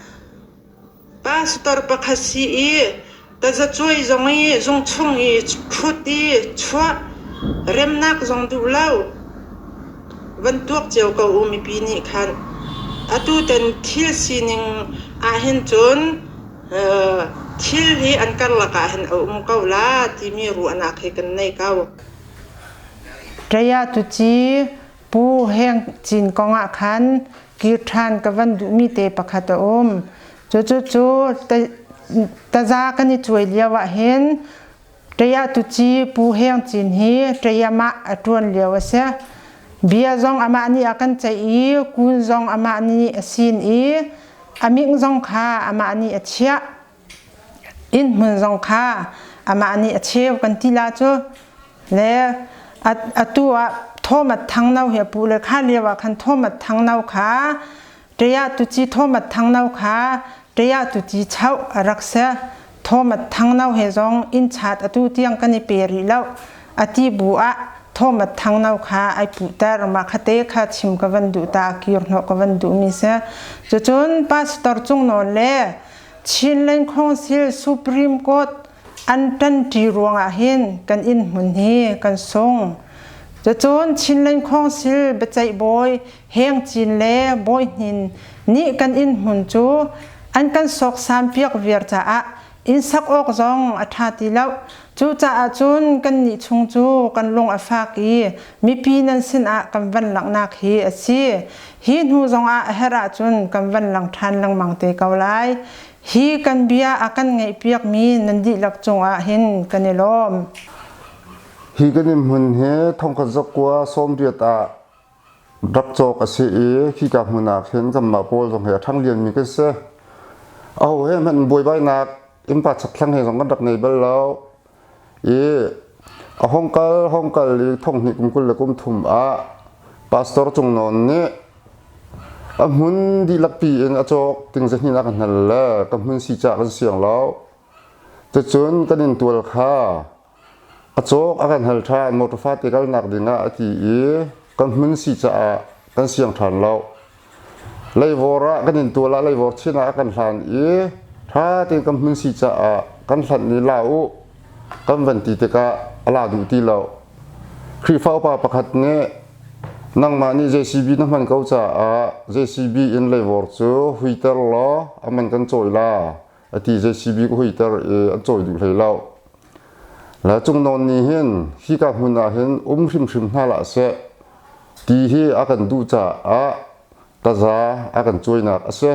Pastor pakhat si i tazacuai zong i zung chung i ṭhut i chuah remnak zong duh lo. Van tuak cio ko u mipi nih khan. Atu tan thil sining ah hin cun thil hi an karlak ah hin a um ko la timi ruahnak hi kan nei ko. Ṭaya tuci Pu Heng Cin kong ah khan kir ṭhan ka van duhmi te pakhat a um. Cucu cu taza kan i cuai lio ah hin Ṭaya tuci Pu Heng Cin hi ṭayamah a ṭuan lio a si. Bia zong amah nih a kan ceih i kun zong amah nih a sin i a ming zong kha amah nih a chiah. Inn hmun zong kha amah nih a cheu kan ti la cu. Le atu ah Thomas Thangno hi a pu le kha lio ah khan Thomas Thangno kha Ṭaya tuci Thomas Thangno kha Ṭaya tuci chauh a rak si. Thomas Thangno he zong inn chat atu tiang kan i pe rih lo. A ti bu ah Thomas Thangno kha ai puhter. Mah khate kha chim ka van duh ta kir hnawh ka van duhmi si. Cucun Pastor Cung Nawl le Chinland Council Supreme Court an ṭanṭi ruangah hin kan inn hmun hi kan sung. Cucun Chinland Council biaceih bawi Heng Cin le Bawi Hnin nih kan inn hmun cu an kan sawksam piak viar caah inn sak awk zong a ṭha ti lo. Cucaah cun kannih chung cu kan lung a fak i mipi nan sinah kan van langhnak hi a si. Hi hnu zongah a herh ahcun kan van lang ṭhan lengmang te ko lai. Hi kan bia a kan ngaihpiakmi nan dihlak cungah hin kan i lawm. Hi kan inn hmun hi thongkhat zakua sawmriat ah rak cawk a si i khika hmun ah khin kanmah pawl zong hi a ṭhang lianmi kan si. Aho he hmanh buaibainak innpa chakthlang he zong kan rak nei bal lo. I a hong kal hong kal i thonghnih kum 20 le kum thum ah pastor Cung Nawn nih a hmun dihlak pi in a cawk ting zahnih a ka hnal le ka hmun si cah kan siang lo. Cucun kan in tual kha a cawk a kan hal ṭhan motor fate kalnak dingah a ti i kan hmun si caah kan siang ṭhan lo. Leivawr ah kan intual ah leivawr chin ah a kan hlan i ṭha tein kan hmun si caah kan hlanh i la u kan van ti tikah a la duh ti lo. Khrihfa upa pakhat nih nangmah nih JCB na hman ko caah JCB in leivawr cu huiter law a man kan cawi la a ti JCB ka huiter i an cawi duh hlei lo. Le Cungnawn nih hin hika hmun ah hin um hrimhrim hna hlah seh ti hi a kan duh caah taza a kan cuainak a si.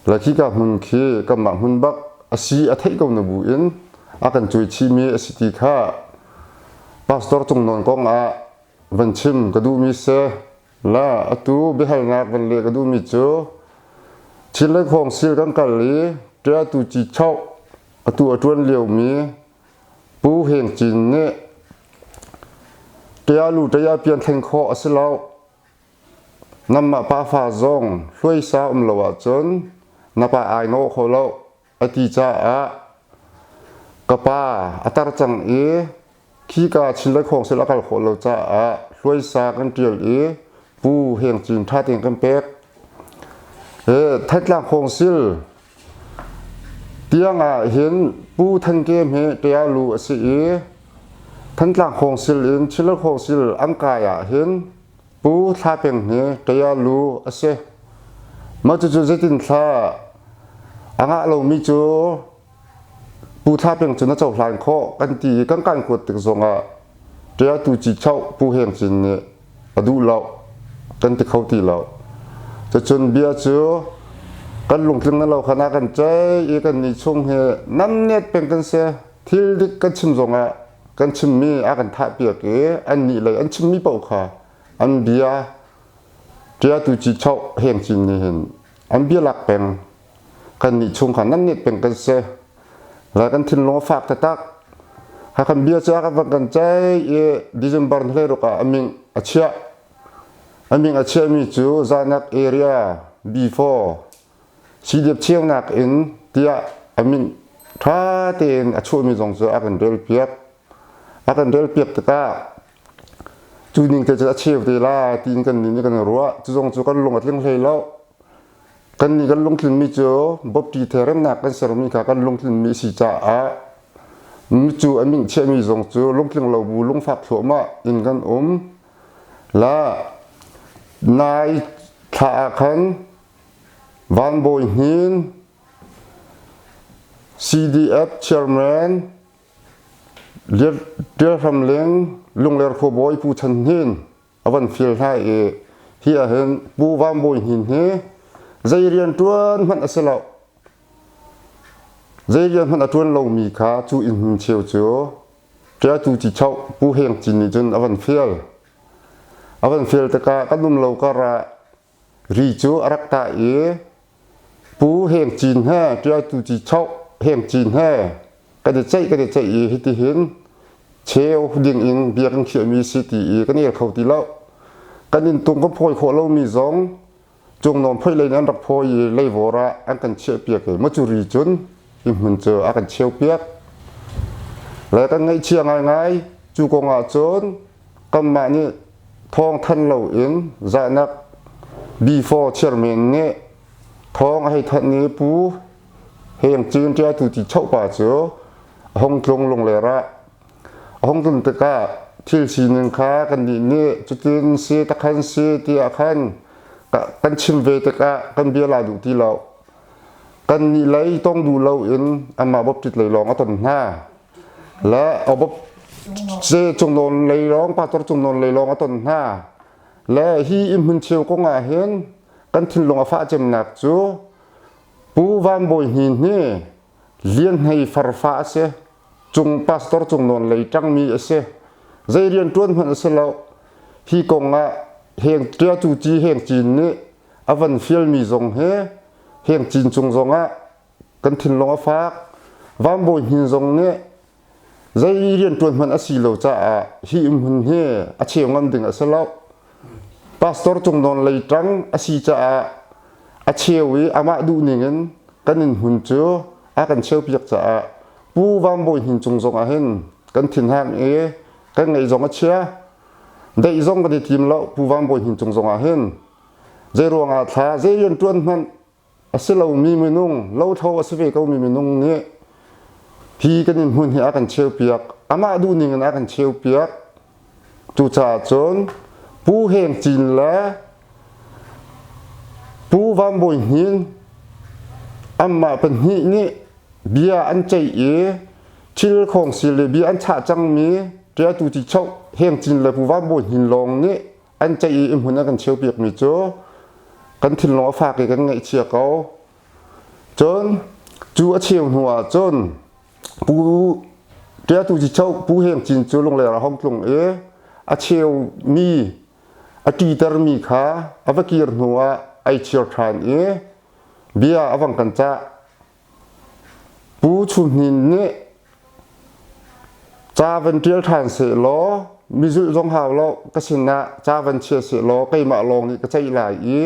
Le khika hmun khi kanmah hmun bak a si a theih ko na bu in a kan cuai chihmi a si ti kha Pastor Cungnawn kong ah van chim ka duhmi si. La atu biahalnak van leh ka duhmi cu Chinlei Khawngsil kan kal i Ṭiatu Ci Choh atu a ṭuan liomi Pu Heng Cin nih Ṭialu ṭaya pian thleng khawh a si lo. Nanmah pafa zong hluaisa um lo ahcun na pa ai nawh kho lo a ti caah ka pa a tar cang i khika Chin le Khawngsil a kal khawh lo caah hluaisa kan ṭial i Pu Heng Cin ṭha tein kan pek. Thantlang Khawngsil tiang ah hin Pu Than Kem hi ṭialu a si i Thantlang Khawngsil in Chin le Khawngsil an kai ah hin Pu Thla Peng hi ṭialu a si. Mah cucu zeitin thla a ngah lomi cu Pu Thla Peng cu na cohlan khawh kan ti i kan kan kuat tik zongah ṭiatu ci choh Pu Heng Cin nih a duh lo kan ti kho ti lo. Cucun bia cu kan lungtling na lo khan a kan ceih i kan nih chung hi namnet peng kan si. Thil dik kan chim zongah kan chimmi a kan thah piak i an nih lei an chimmi paoh kha an bia ṭiatu ci choh Heng Cin nih hin an bia lak peng Kannih chung kha nan net peng kan si. Le kan thinlung a fak taktak. Hakhan bia cu a kan van kan ceih i December 16 ah a min a chiah. A min a chiahmi cu Zanak area B4 CDF cheunak in tiah a min ṭha tein a chuahmi zong cu a kan relpiak. A kan relpiak tikah cu ning te cu a cheu te la tiin kan nih nih kan ruah. Cu zong cu kan lung a tling hlei lo. Kannih kan lungtlinmi cu bawpṭi the remnak kan sermi kha kan lungtlinmi a si caah micu a min chiahmi zong cu lungtling lo bu lungfak thluahmah in kan um. La nai thla ah khan Van Bawi Hnin CDF chairman Tial Hram Ling Lungler khuabawi Pu Chan Hnin a van fil hna i hi ah hin Pu Van Bawi Hnin hi zei rian ṭuan hmanh a si lo. Zei rian hmanh a ṭuan lomi kha cu inn hmun cheu cu Ṭiatu Cichoh Pu Heng Cin nih cun a van fial. A van fial tikah kan um lo kar ah ri cu a rak tah i Pu Heng Cin he Ṭiatu Cichoh Heng Cin he kan i ceih kan i ceih i hitihin cheu ding in bia kan khiahmi si ti i kan el kho ti lo. Kan inntung kan phawi khawh lomi zong cungnawn phoih lei in an rak phawi i leivawr ah an kan chiahpiak i macuri cun hi hmun cu a kan cheupiak. Le kan ngaihchia ngaingai cu kong ah cun kanmah nih thawng thanh loin zahnak B4 chairman nih thawng a hei thanh i Pu Heng Cin ṭiatu ti chohpa cu a hung tlung Lungler ah. A hung tlun tikah thil sining kha kannih nih cutin si takhan si tiah khan kan chim ve tikah kan bia la duh ti lo. Kannih lei tong duh loin anmah bawpṭit lei lawng a ton hna. Le a bawp ce cungnawn lei lawng pastor cungnawn lei lawng a ton hna. Le hi inn hmun cheu kong ah hin kan thinlung a fah cemnak cu Pu Van Bawi Hnin hi Lian Hlei farfa a si. Cung pastor cung nawn lei ṭangmi a si. Zei rian ṭuan hmanh a si lo. Hi kong ah Heng Ṭiatu Ci Heng Cin nih a van fialmi zong hi Heng Cin cung zong ah kan thinlung a fak. Van Bawi Hnin zong nih zei rianṭuan hmanh a si lo caah hi hmun hi a cheu ngam ding a si lo. Pastor cung nawn lei ṭang a si caah a cheu i amah duh ning in kan inn hmun cu a kan cheupiak caah Pu Van Bawi Hnin cung zong ah hin kan thinhang i kan ngaih zong a chia. Daih zong kan i tim lo Pu Van Bawi Hnin cung zong ah hin. Zei ruangah thla zei rian ṭuan hmanh a si lomi minung lothlo a si ve komi minung nih hi kan inn hmun hi a kan cheupiak amah duhning in a kan cheupiak cucaah cun Pu Heng Cin le Pu Van Bawi Hnin anmah pahnih nih bia an ceih i thil khawngsil le bia an chah cangmi ṭiatu Cichoh Heng Cin le Pu Van Bawi Hnin lawng nih an ceih i hmun an kan cheupiakmi cu kan thinlung a fak i kan ngaihchia ko. Cun cu a cheu hnu ah cun Pu Ṭiatu Cicho Pu Heng Cin cu Lungler a hong tlung i a cheumi a ṭitermi kha a va kir hnu ah ai chir ṭhan i bia a vang kan cah. Pu Chum Hnin nih ca van ṭial ṭhan sehlaw mizulh zong hau lo ka sinah ca van chia sehlaw keimah lawng nih ka ceih lai i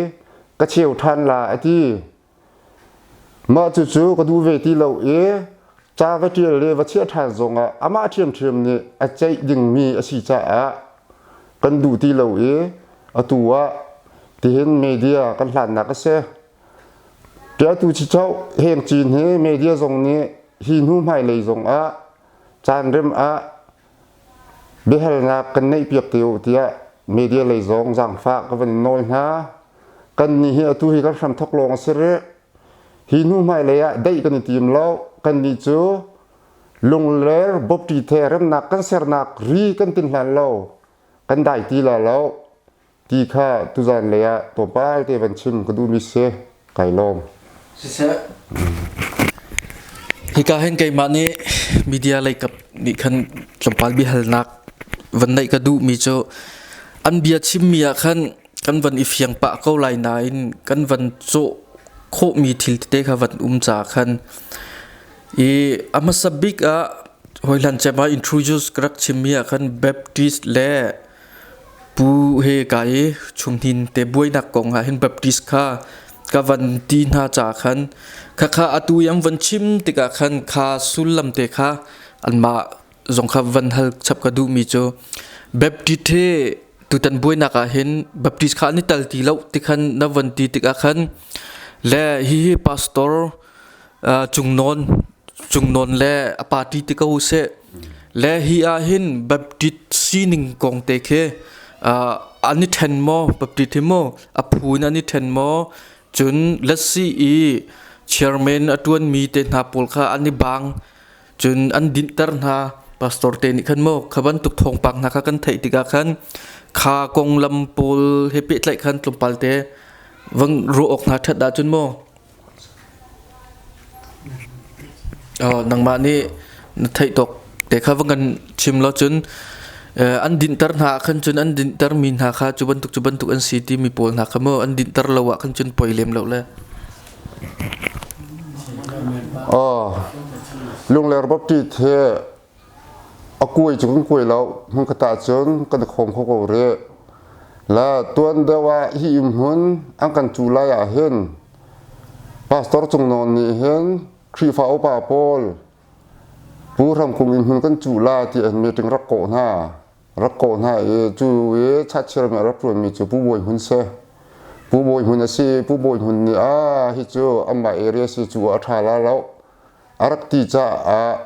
ka cheu ṭhan la a ti. Mah cucu ka duh ve ti lo i ca va ṭial le va chiah ṭhan zongah amah ṭhiamṭhiam nih a ceih dingmi a si caah kan duh ti lo i atu ah tihin media kan hlannak a si. Ṭialtu chichoh Heng Cin hi media zong nih hi hnu hmailei zong ah caan rem ah biahalnak kan neihpiak te u tiah media lei zong zaangfah ka van in nawl hna. Kannih hi atu hi kan hramthok lawng a si rih. Hi hnu hmailei ah daih kan i tim lo. Kannih cu Lungler Bawpṭi the remnak kan sernak ri kan tin hlan lo. Kan dai ti la lo. Ti kha tuzan lei ah tlawmpal te van chim ka duhmi si kai lawm. Siseh. Hika hin keimah nih media lei kap nih khan tlawmpal biahalnak van neih ka duhmi cu an bia chimmi ah khan kan van i fiang pah ko lai nain kan van cawh khawhmi thil tete kha van um caah khan i a hmasa bik ah. Hawihlan cem ah introduce ka rak chimmi ah khan Baptist le Pu he ka i chunghnin te buainak kong ah hin Baptist kha ka van ti hna caah khan khakha atu i an van chim tikah khan kha sullam te kha anmah zong kha van hal chap ka duhmi cu Baptist he tutan buainak ah hin Baptist kha an i tal ti lo ti khan na van ti tikah khan le hihi pastor Cungnawn Cungnawn le a party ti ko seh le hi ah hin Baptist sining kong te khi an i ṭhen maw Baptist hi maw a phu in an i ṭhen maw cun let's see i chairman a ṭuanmi te hna pawl kha an i bang cun an dinhter hna pastor te nih khan maw kha bantuk thawngpang hna kha kan theih tikah khan kha konglam pawl he pehtlaih khan tlawmpal te vang ruah awk hna ṭhat ahcun maw Nangmah nih na theih tawk te kha va kan chim law cun an dinhter hna ah khan cun an dinhtermi hna kha cu bantuk cu bantuk an si timi pawl hna kha maw an dinhter lo ah khan cun poi lem lo le. Lungler Baptist he a kuai cu kan kuai lo hmun khat ah cun kan i khawm kho ko rih. Le tuan deuh ah hi inn hmun an kan cu lai ah hin Pastor Cung Nawn nih hin Khrihfa upa pawl Pu Hram Kung inn hmun kan cuh la ti an meeting rak kawh hna. Rak kawh hna i cu i chatchir mi a rak ṭuanmi cu Pu Bawi Hmun si. Pu Bawi Hmun a si. Pu Bawi Hmun nih a hi cu amah area si cu a ṭha la lo. A rak ti caah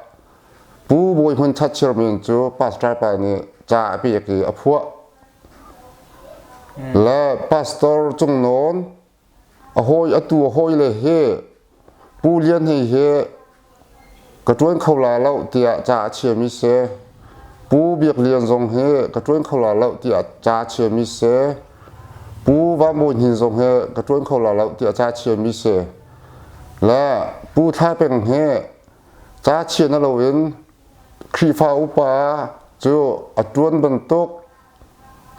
Pu Bawi Hmun Chatchir min cu pastor pa nih ca a pek i a phuah. Le pastor Cung Nawn a hawi atu a hawi le hi Pu Lian Hei hi ka ṭuan kho la lo tiah ca a chiami si. Pu Biak Lian zong hi ka ṭuan kho la lo tiah ca a chiami si. Pu Van Bawi Hnin zong hi ka ṭuan kho la lo tiah ca a chiami si. Le Pu Thla Peng hi ca chia na loin Khrihfa upa cu a ṭuan bantuk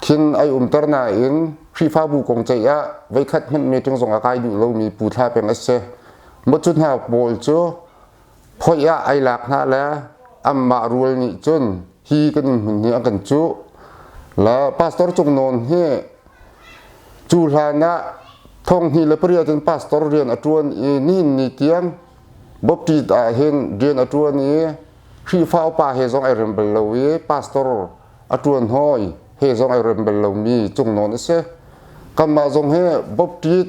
khin ai umter nain Khrihfabu kong ceih ah voikhat hmanh meeting zong a kai duh lomi Pu Thla Peng a si. Maw cu hna pawl cu phoih ah ai lak hna le anmah rual nih cun hi kan in hmun hi an kan cuh. Le Pastor Cung Nawn hi cu hlan ah 2008 in pastor rian a ṭuan i nihin ni tiang Baptist ah hin rian a ṭuan i Khrihfa upa he zong ai rem bal lo i pastor a ṭuan hawi he zong ai rem bal lomi Cung Nawn a si. Kanmah zong hi Baptist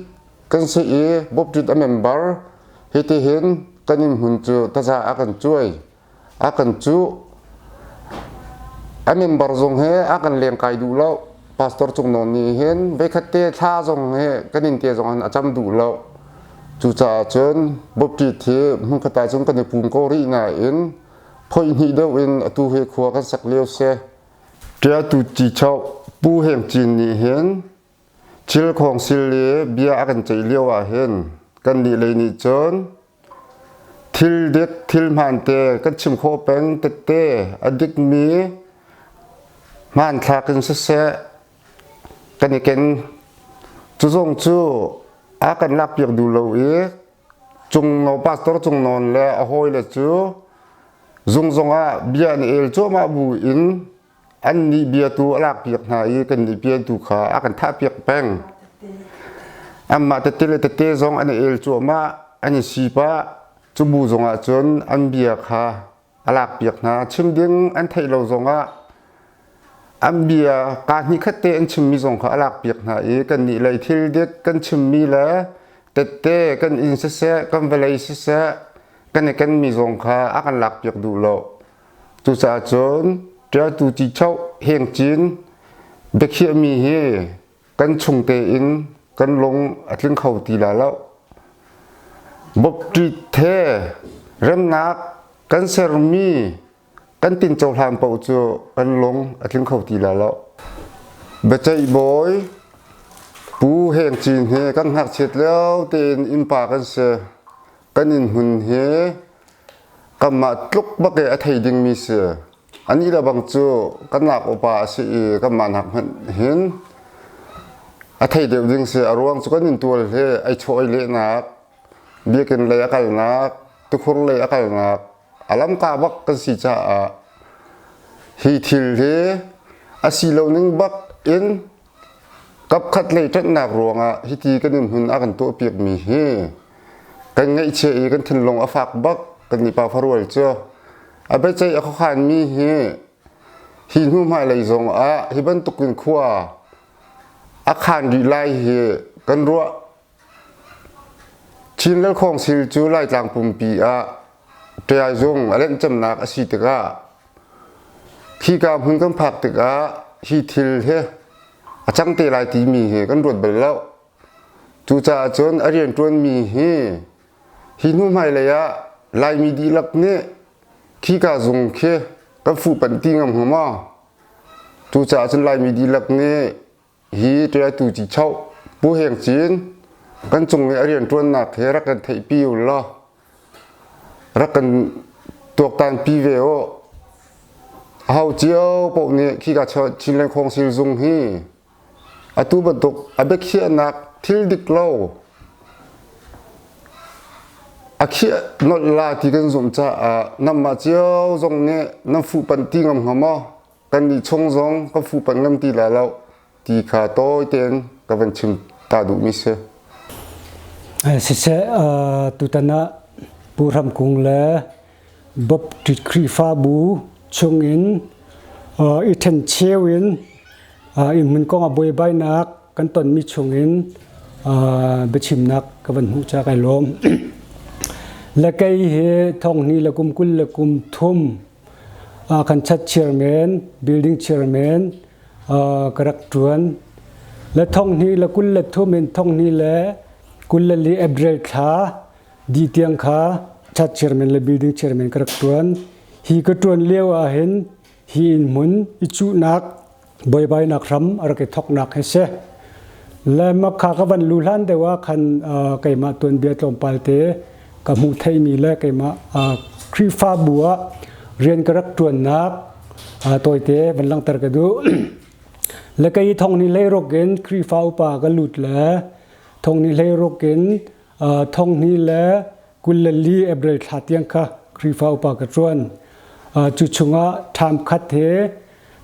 kan si i Baptist a member hitihin kan inn hmun cu taza a kan cuai a kan cuh. A member zong he a kan lengkai duh lo. Pastor Cung Nawn nih hin veikhat te thla zong he kan inn te zong hin a cam duh lo. Cucaah cun Baptist hi hmunkhat ah cun kan i pum ko rih nain phoih hnih deuh in atu hi khua kan sak lio si. Ṭiatu Cichoh Pu Heng Cin nih hin Thil khawngsil i bia a kan ceih lio ah hin kannih lei nih cun thil dik thil hmaante kan chim khawh peng tette a dikmi hmanthlak in siseh kan i ken. Cu zong cu a kan lakpiak duh lo i Cungno pastor Cungnawn le a hawile cu zungzong ah bia an el cuahmah bu in Annih bia tu a lakpiak hna i kannih bia tu kha a kan thahpiak peng. Anmah tete le tete zong an i el cuahmah, an i si pah. Cu bu zongah cun an bia kha a lakpiak hna. Chim ding an theih lo zongah an bia kaa hnih khat te an chimmi zong kha a lakpiak hna i kannih lei thil dik kan chimmi le tette kan inn siseh, kan vawlei siseh, kan i kenmi zong kha a kan lakpiak duh lo. Cucaah cun ṭialtu cichoh hengcin biakhiahmi hi kan chung tein kan lung a tling kho ti la lo. Bawpṭit he remnak kan sermi kan tin cohlan paoh cu kan lung a tling kho ti la lo. Biaceih bawi Pu Heng Cin he kan ngakchiat lio tein innpa kan si. Kan inn hmun hi Kanmah tluk bak i a thei dingmi si. Anih le bang cu kan nak upa a si i kanmah nak hmanh hin a thei deuh ding si. A ruang cu kan intual hi ei chaw ei lehnak, biakinn lei a kalnak, tukhur lei a kalnak A lamka bak kan si caah hi thil hi a si lo ning bak in kapkhat lei ṭanhnak ruangah hiti kan in hmun a kan tuahpiakmi hi kan ngaihchia i kan thinlung a fak bak kan nih pa farual cu a biaceih a khuakhanmi hi hi hnu hmailei zong ah hi bantukin khua a khan rih lai hi kan ruah. Chin Lalkhawng sil cu Laitlang pumpi ah ṭiaizung a lenhcemnak a si tikah khika hmun kan phak tikah hi thil hi a cang te lai timi hi kan ruat bal lo. Cucaah cun a rianṭuanmi hi hi hnu hmailei ah Laimi dihlak nih khika zung khi kan fuhpanh ti ngam hnga maw? Cucaah cun Laimi dihlak nih hi ṭiaitu cichoh Pu Heng Cin kan cung i a rianṭuannak hi rak kan theihpi u law rak kan tuaktanpi ve u. Aho cio paoh nih khika Chinland Khawngsil zung hi atu bantuk a biakhiahnak thil dik lo a khiah nolh la ti kan zumh caah nanmah cio zong nih nan fuhpanh ti ngam hnga maw? Kannih chung zong kan fuhpanh ngam ti lai lo ti kha tawi tein ka van chim ta duhmi si. Siseh, tutan ah Pu Hram Kung le Baptist Khrihfabu chungin i ṭhencheu in innhmun kong ah buaibainak kan tonmi chungin biachimnak ka van hmuh ca kai lawm. Le kei hi thonghni le kum 20 le kum thum kan chat chairman, building chairman ka rak ṭuan. Le thonghni le 23 in thonghni le 24 April thla dih tiang kha chat chairman le building chairman ka rak ṭuan. Hi ka ṭuan lio ah hin hi inn hmun i cuhnak buaibainak hram a rak i thoknak hi si. Le makha ka van lu hlan deuh ah khan keimah tuanbia tlawmpal te ka hmuh theimi le keimah Khrihfabu ah rian ka rak ṭuannak tawite van langhter ka duh. Le kei thong ni leiruk in Khrihfa upa ka lut le thong ni leiruk in thong ni le 24 April thla tiang kha Khrihfa upa ka ṭuan. Cu chungah ṭham khat he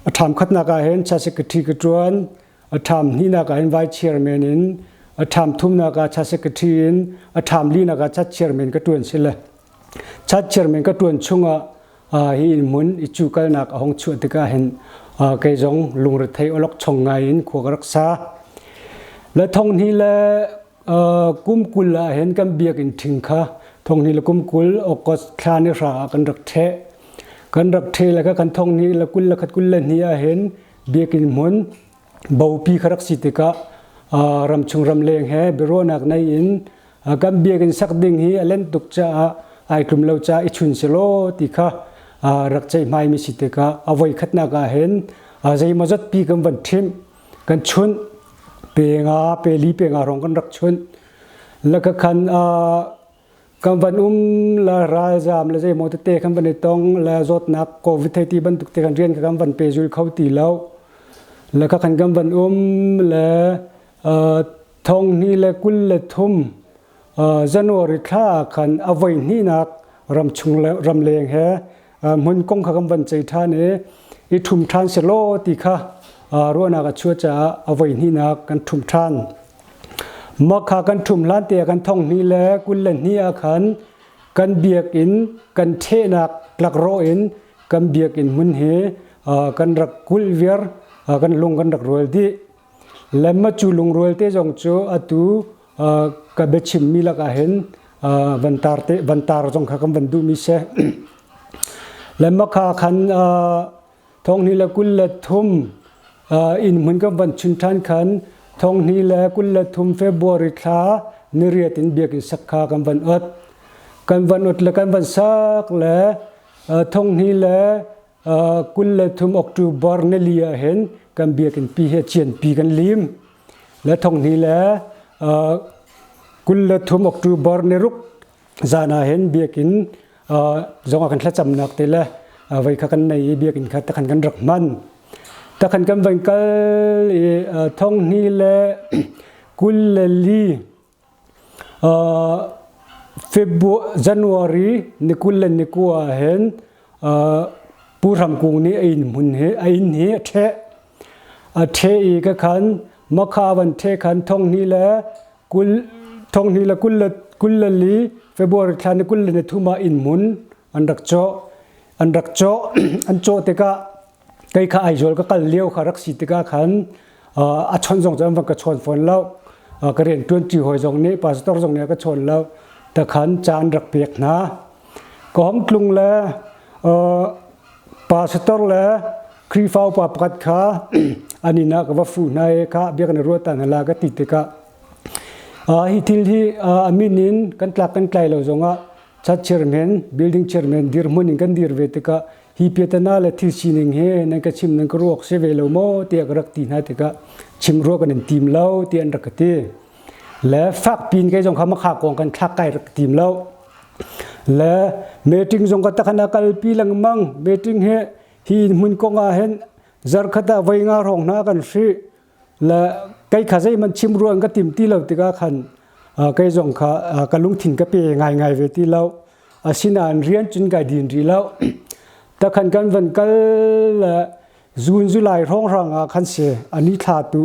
a ṭham khatnak ah hin cha secretary ka ṭuan, a ṭham hnihnak ah hin vice chairman in, a ṭham thumnak ah cha secretary in, a ṭham linak ah chat chairman ka ṭuan si le. Chat chairman ka ṭuan chungah hi inn hmun i cu kalnak a hong chuah tikah hin kei zong lungrethei awlokchong ngai in khua ka rak sa. Le thong hnih le kum 20 ah hin kan biakinn ṭhing kha thong hnih le kum 20 August thla ni hra ah kan rak ṭheh. Kan rak ṭheh le kha kan thong hnih le 21 22 ah hin biakinn hmun bopi kha rak si tikah ramchung ramleng he biaruahnak nei in kan biakinn sak ding hi a len tuk caah ai tlum lo caah i chun selaw ti kha rak ceihmai mi si tikah a voi khatnak ah hin zeimawzat pi kan van ṭhimh kan chunh pe nga pe li pe nga rong kan rak chunh laka khan kan van um la ralzam le zeimaw tete kan van i tong le zawtnak covid thei ti bantuk te kan rian kan van pe zul kho ti lo laka khan kan van um le thong hnih le 23 January thla khan a voi hnihnak ramchung le ramleng he hmun kong kha kan van cei ṭhan i i ṭhum ṭhan selaw ti kha ruahnak a chuah caah a voi hnihnak kan ṭhum ṭhan. Mah kha kan ṭhum hlan te kan thong hnih le 22 ah khan kan biakinn kan ṭhehnak tlakrawh in kan biakinn hmun hi kan rak kulh viar kan lung kan rak rual dih. Le mah cu lungrual te zong cu atu ka biachimmi lakah hin van tar te van tar zong kha kan van duhmi si. Le makha khan thong hnih le 23 inn hmun kan van chun ṭhan khan thong hnih le 23 February thla niriat in biakinn sak kha kan van ot. Kan van ot le kan van sak le thong hnih le 23 October nili ah hin kan biakinn pi he cianpi kan lim. Le thong hnih le 23 October ni ruk zan ah hin biakinn zong ah kan thlacamnak te le voi kha kan nei i biakinn kha takhan kan rak hman. Takhan kan van kal i thong hnih le 24. February January ni 29 ah hin Pu Hram Kung nih a inn hmun hi a inn hi a ṭheh. A ṭheh i ka khan Makha van ṭheh khan 20 2024 February thla ni 23 ah inn hmun an rak cawh. An rak cawh. An cawh tikah kei kha Aizawl ka kal lio kha rak si tikah khan a chawnh zong cu an van ka chawn fawn lo. Ka rian ṭuanṭi hawi zong nih pastor zong nih a ka chawn lo. Takhan ca an rak pek hna. Ka hong tlung le pastor le Khrihfa upa pakhat kha an inn ah ka va fuh hna i kha biak na ruat ta hna la ka ti tikah hi thil hi a min in kan tlak kan tlai lo zongah church chairman, building chairman dirhmun in kan dir ve tikah hi piatana le thil sining hi nan ka chim nan ka ruak si ve lo maw tiah ka rak ti hna tikah chim ruah kan in tim lo tiah an rak ka ti. Le fak pin kei zong kha makha kong kan thlak kai rak tim lo. Le meeting zong ka takhan a kalpi lengmang. Meeting hi hi hmun kong ah hin zarkhat ah voi nga hrawng hna kan hri. Le kei kha zeihmanh chim ruang ka tim ti lo tikah khan kei zong kha ka lungthin ka pe ngaingai ve ti lo. Asinain rian cun kai din rih lo. Takhan kan van kal le zun zulai hrawnghrang ah khan si ani thla tu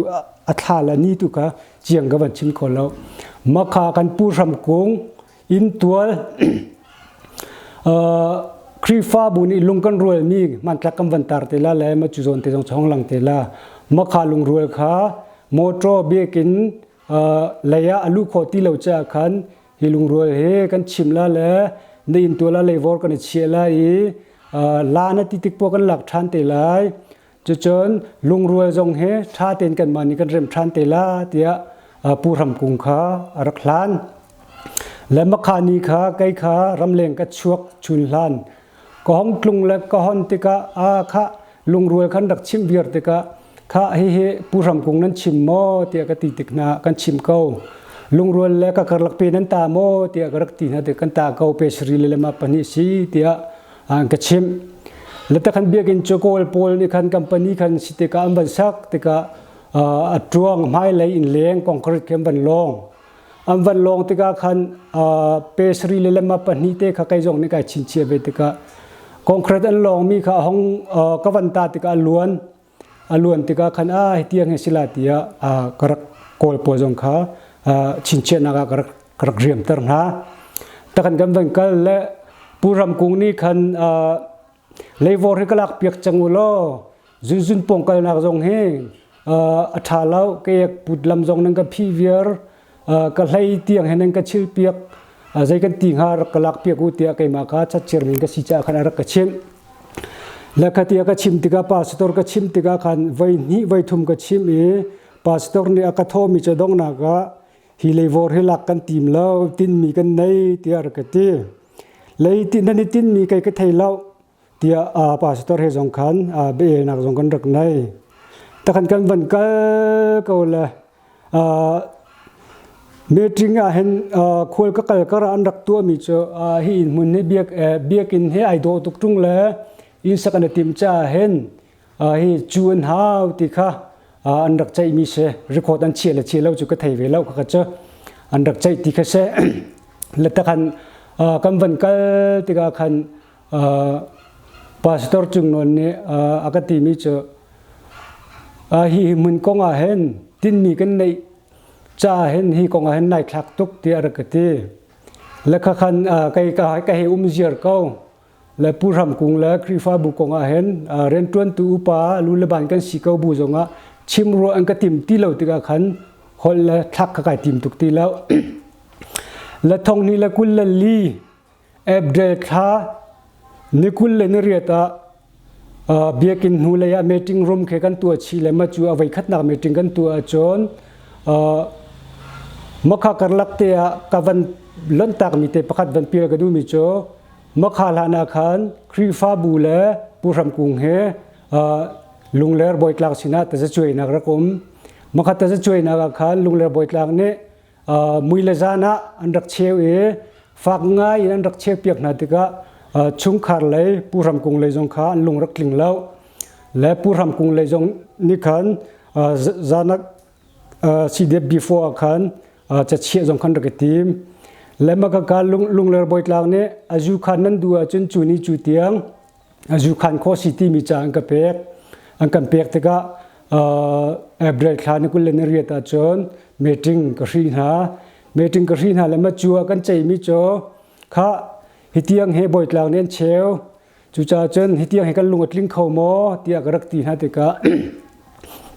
a thla le ni tu kha chiang ka van chim kho lo. Makha kan pu hram kung inntual Khrihfabu nih lung kan rualmi hmantlak kan van tar te la le ma cu zawn te zong chong lang te la makha lungrual kha motor biakinn lei ah a luh khawh ti lo caah khan hi lungrual hi kan chim la le na inntual ah leivawr kan i chiah lai i la na ti tik poah kan lak ṭhan te lai. Cucun lungrual zong hi ṭha tein kanmah nih kan remh ṭhan te la tiah Pu Hram Kung kha a rak hlan. Le Makhani kha kei kha ramleng ka chuak chun hlan. Ka hong tlung le ka hon tikah a kha lungrual khan rak chimh viar tikah kha hihi Pu Hram Kung nan chim maw tiah ka ti tik hna kan chim ko. Lungrual le ka karlak pe nan ta maw tiah ka rak ti hna tik kan ta ko pe sari le lema pahnih si tiah an ka chimh. Le takhan biakinn cu Kawl pawl nih khan company khan si tikah an van sak tikah a ṭuang hmailei in leng concrete khi an van lawng. An van lawng tikah khan pesari le lema pahnih te kha kei zong nih kai chinchiah ve tikah concrete an lawngmi kha a hong ka van ta tikah a luan. A luan tikah khan a hi tiang hi sila tiah ka rak kawl pawl zong kha chinchiahnak ah ka rak ka rak riamter hna. Takan kan van kal le Pu Ram Kung nih khan leivawr hi ka lak piak cang u law zunzun pawng kalnak zong hi a ṭha lo ke put lam zong nan ka phih viar ka hlei tiang he nan ka chil piak zei kan ti hnga rak ka lak piak u tiah keimah kha chatchir min ka si caah khan a rak ka chimh. Le khatia ka chim tikah pastor ka chim tikah khan voi hnih voi thum ka chim i pastor nih a ka thawmi cu donghnak ah hi leivawr hi lak kan tim lo tinmi kan nei tiah a rak ka ti. Lei ti nan i tinmi kei ka thei lo tiah pastor he zong khan biaelnak zong kan rak nei. Takhan kan van kal ko le meeting ah hin khual ka kal kar ah an rak tuahmi cu hi inn hmun hi biak biakinn he ai dawh tuk ṭung le inn sak an i tim caah hin hi cu an hau ti kha an rak ceihmi si record an chiah le chiah lo cu ka thei ve lo kha cu an rak ceih ti kha si le takhan kan van kal tikah khan Pastor Cung Nawn nih a ka timi cu hi hmun kong ah hin tinmi kan neih caah hin hi kong ah hin nai thlak tuk tiah a rak ka ti. Le kha khan kei ka hei um ziar ko. Le Pu Hram Kung le Khrihfabu kong ah hin rianṭuantu upa lu le ban kan si ko bu zongah chim ruah an ka tim ti lo tikah khan holh le thlak kha kai tim tuk ti lo. Le thong ni le 24 April thla ni 28 ah biakinn hnulei ah meeting room khi kan tuah chih le ma cu a voikhatnak meeting kan tuah ahcun makha karlak te ah ka van lontakmi te pakhat van pial ka duhmi cu makha hlan ah khan Khrihfabu le Pu Hram Kung he Lungler Bawitlang sinah tazacuainak rak um. Makha tazacuainak ah khan Lungler Bawitlang nih mui le zan ah an rak cheu i fak ngai in an rak cheu piak hna tikah chungkhar lei Pu Hram Kung lei zong kha an lung rak tling lo. Le Pu Hram Kung lei zong nih khan zanak CDF before ah khan cachiah zong khan rak i tim. Le maka Lungler Bawitlang nih a zu khan nan duh ahcun cu ni cu tiang a zu khan kho si timi ca an ka pek. An kan pek tikah April thla ni 28 ahcun meeting ka hri hna. Meeting ka hri hna le macu ah kan ceihmi cu kha hitiang he Bawitlang nih an cheu. Cucaah cun hitiang hi kan lung a tling kho maw tiah ka rak ti hna tikah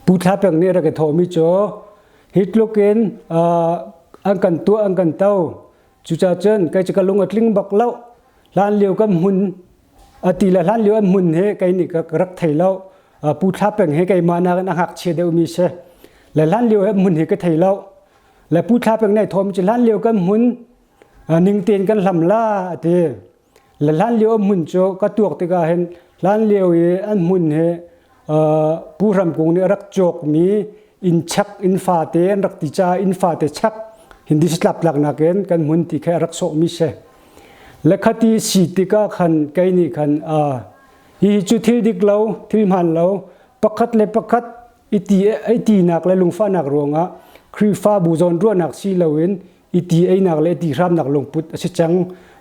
Pu Thla Peng nih a rak i thawhmi cu hi tluk in an kan tuah an kan to. Cucaah cun kei cu ka lung a tling bak lo. Hlan lio kan hmun a ti le hlan lio an hmun hi kei nih ka rak thei lo. Pu Thla Peng hi keimah nakin a ngakchia deuhmi si. Le hlan lio hi hmun hi ka thei lo. Le Pu Thla Peng nih thawm cu hlan lio kan hmun ning tein kan hlam la a ti. Le hlan lio a hmun cu ka tuak tikah hin hlan lio i an hmun hi Pu Hram Kung nih a rak cawkmi inn chak inn fate an rak ti caah inn fate chak hindi satlap tlaknak in kan hmun ti kha a rak sawhmi si. Le khati si tikah khan kei nih khan hihi cu thil dik lo, thil hmaan lo, pakhat le pakhat i ti i tinak le lungfahnak ruangah Khrihfabu zawnruahnak si loin i ti einak le ti hramnak lungput a si cang.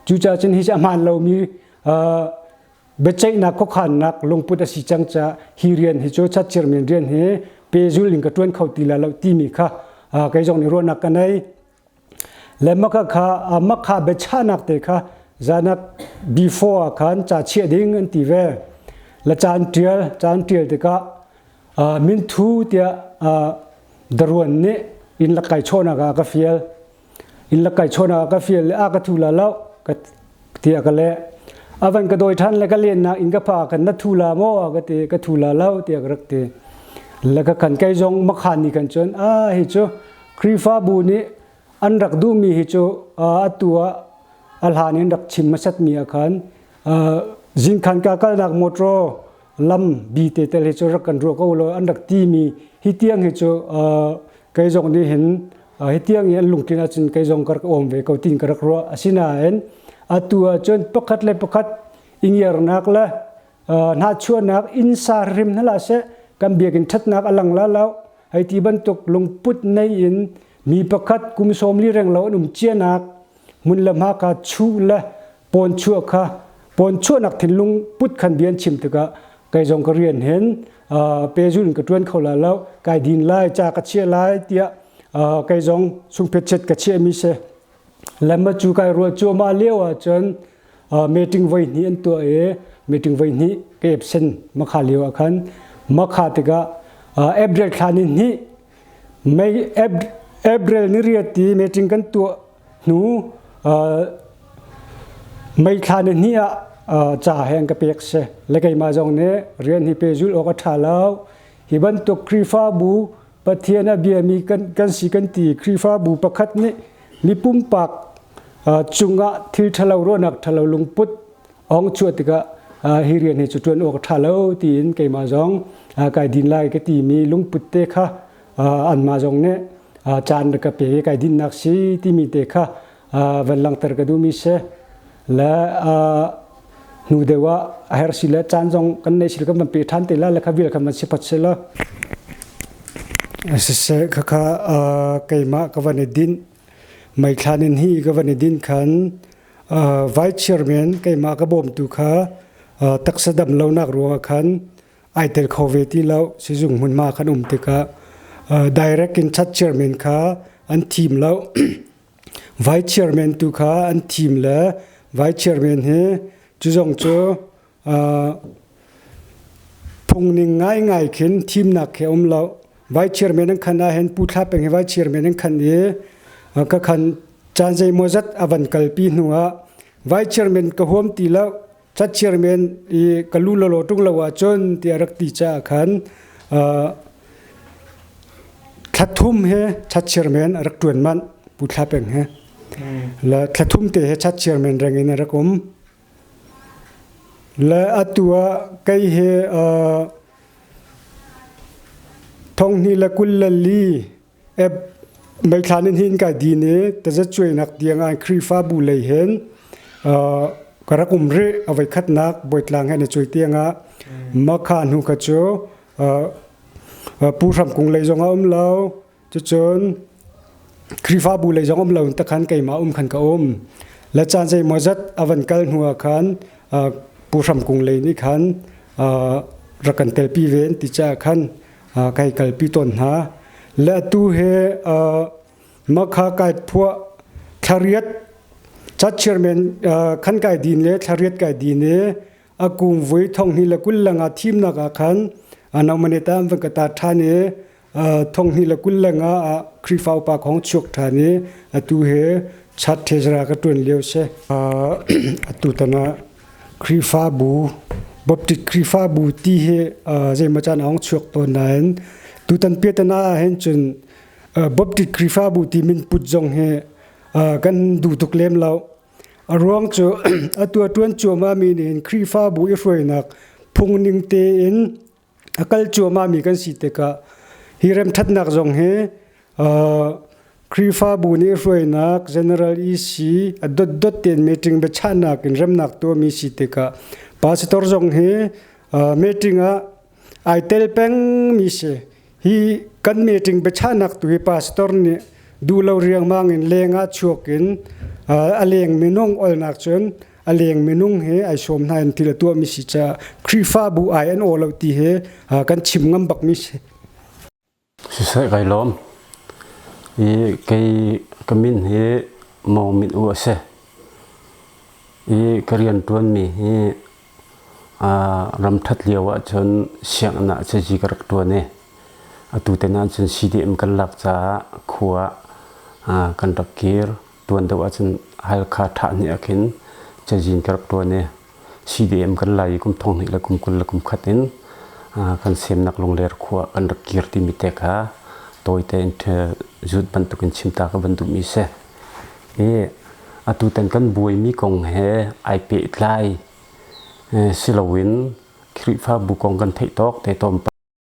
Cucaah cun hi cu a hmaan lomi biaceihnak khuakhannak lungput a si cang caah hi rian hi cu chatchirmen rian hi pehzul in ka ṭuan kho ti lai lo timi kha kei zong nih ruahnak ka nei. Le maka kha makha biachahnak te kha zanak before ah khan ca chiah ding an ti ve. Le caan ṭial caan ṭial tikah minthu tiah daruan nih inn la kai chawhnak ah ka fial. Inn la kai chawhnak ah ka fial le a ka thu la lo ka tiah ka leh. A van ka dawi ṭhan le ka lennak inn ka pha kan na thu la maw ka ti ka thu la lo tiah ka rak ti. Le ka kan kei zong makhan ni kan cun a hi cu Khrihfabu nih an rak duhmi hi cu atu ah a hlan in rak chim hmasatmi ah khan zingkhan ka kalnak motor lam bi te tel hi cu rak kan ruah ko law an rak timi hi tiang hi cu kei zong nih hin hi tiang i an lungtlin ahcun kei zong ka rak awm ve ko tin ka rak ruah. Asinain atu ahcun pakhat le pakhat i ngiarnak le hnahchuahnak inn sa hrim hna hlah seh kan biakinn ṭhatnak a lang la lo hei ti bantuk lungput nei in mi pakhat kum 40 reng lo an um cianak hmun le hma kha chuh le pawn chuah kha pawn chuahnak thinlung put khan bia an chim tikah kei zong ka rian hin pezul in ka ṭuan kho la lo kai din lai ca ka chiah lai tiah kei zong sungphetchet ka chiahmi si Lemma cu kai ruah cuahmah lio ahcun meeting voi hnih an tuah i meeting voi hnih ka absent makha lio ah khan makha tikah April thla ni hnih May April ni riat ti meeting kan tuah hnu May thla ni hnih ah ca he an ka pek si le keimah zong nih rian hi pehzulh awk a ṭha lo hi bantuk Khrihfabu Pathian a biami kan, kan si kan ti Khrihfabu pakhat nih mi pumpak cungah thil ṭhalo ruahnak ṭhalo lungput ong chuah tikah hi rian hi cu ṭuan awk a ṭha lo tiin keimah zong kai din lai ka timi lungput te kha anmah zong nih caan ka pe i kai dinnak si timi te kha van langhter ka duhmi si le hnu deuh ah a her si le caan zong kan nei si kan van pe ṭhan te la le kha vial kha van si phat si la siseh khakha keimah ka van i din meithlan in hi ka van i din khan vice chairman keimah ka bawmtu kha taksa dam lonak ruangah khan ai tel kho ve ti lo sizung hmunhma khan um tikah direct in chat chairman kha an thim lo Vice chairman tu kha an thim le vice chairman hi cu zong cu phungning ngaingai khin thimnak khi a um lo. Vice chairman an khan ahhin Pu Thla Peng hi vice chairman an khan i ka khan caan zeimawzat a van kalpi hnu ah vice chairman ka huam ti lo cat chairman i ka lu lolo ṭung lo ahcun tiah rak ti caah khan thla thum he chat chairman a rak ṭuan manh Pu Thla Peng he le thla thum te he chat chairman reng in a rak um le atu ah kei he thong hnih le 24 Meithlan in hin kai din i tazacuainak tiang ah Khrihfabu lei hin ka rak um rih a voikhatnak Bawitlang he na cuai tiang ah makha hnu kha cu Pu Hram Kung lei zong a um lo cucun. Khrihfabu lei zong um lo in takhan keimah um khan ka um. Le caan zeimaw zat a van kal hnu ah khan Pu Hram Kung lei nih khan rak kan telpi ve an ti caah khan kai kalpi tawn hna. Le atu he makha kai phuah thlariat chat chairman khan kai din le thlariat kai din i a kum vui thong hnih le 20 le nga thimnak ah khan nominate an van ka tar ṭhan i thong hnih le 25 ah Khrihfa upa khong chuak ṭhan i atu he chat treasurer ka ṭuan lio si. Atu tan ah Khrihfabu Baptist Khrihfabu ti hi zeimaw caan a hung chuak tawn nain tutan piatana ah hin cun Baptist Khrihfabu ti min put zong hi kan duh tuk lem lo. A ruang cu atu a ṭuan cuahmahmi nih hin Khrihfabu i hruainak phungning tein a kal cuahmahmi kan si tikah hi remṭhatnak zong hi Khrihfabu nih hruainak General EC a dotdot tein meeting biachahnak in remnak tuahmi si tikah pastor zong hi meeting ah ai tel pengmi si. Hi kan meeting biachahnak tu hi pastor nih duh lo riangmang in leng ah chuak in a leng minung olnak cun a leng minung he ai sawm hna in thil a tuahmi si caah Khrihfabu ai an aw lo ti hi kan chim ngam bakmi si. Siseh kai lawm. I kei ka min hi Mawng Min U a si. I ka rian ṭuanmi hi Ram ṭhat lio ahcun sianginn ah cazi ka rak ṭuan i atu te ahcun CDM kan lak caah khua ah kan rak kir. Tuan deuh ahcun Halkha Ṭhahni ah khin cazin ka rak ṭuan i CDM kan la i kum thong hnih le kum 20 le kum khat in kan semnak Lungler khua ah kan rak kir timi te kha tawite in zut bantukin chimta ka van duhmi si. I atutan kan buaimi kong he ai pehtlai si loin Khrihfabu kong kan theih tawk te tlawmpal.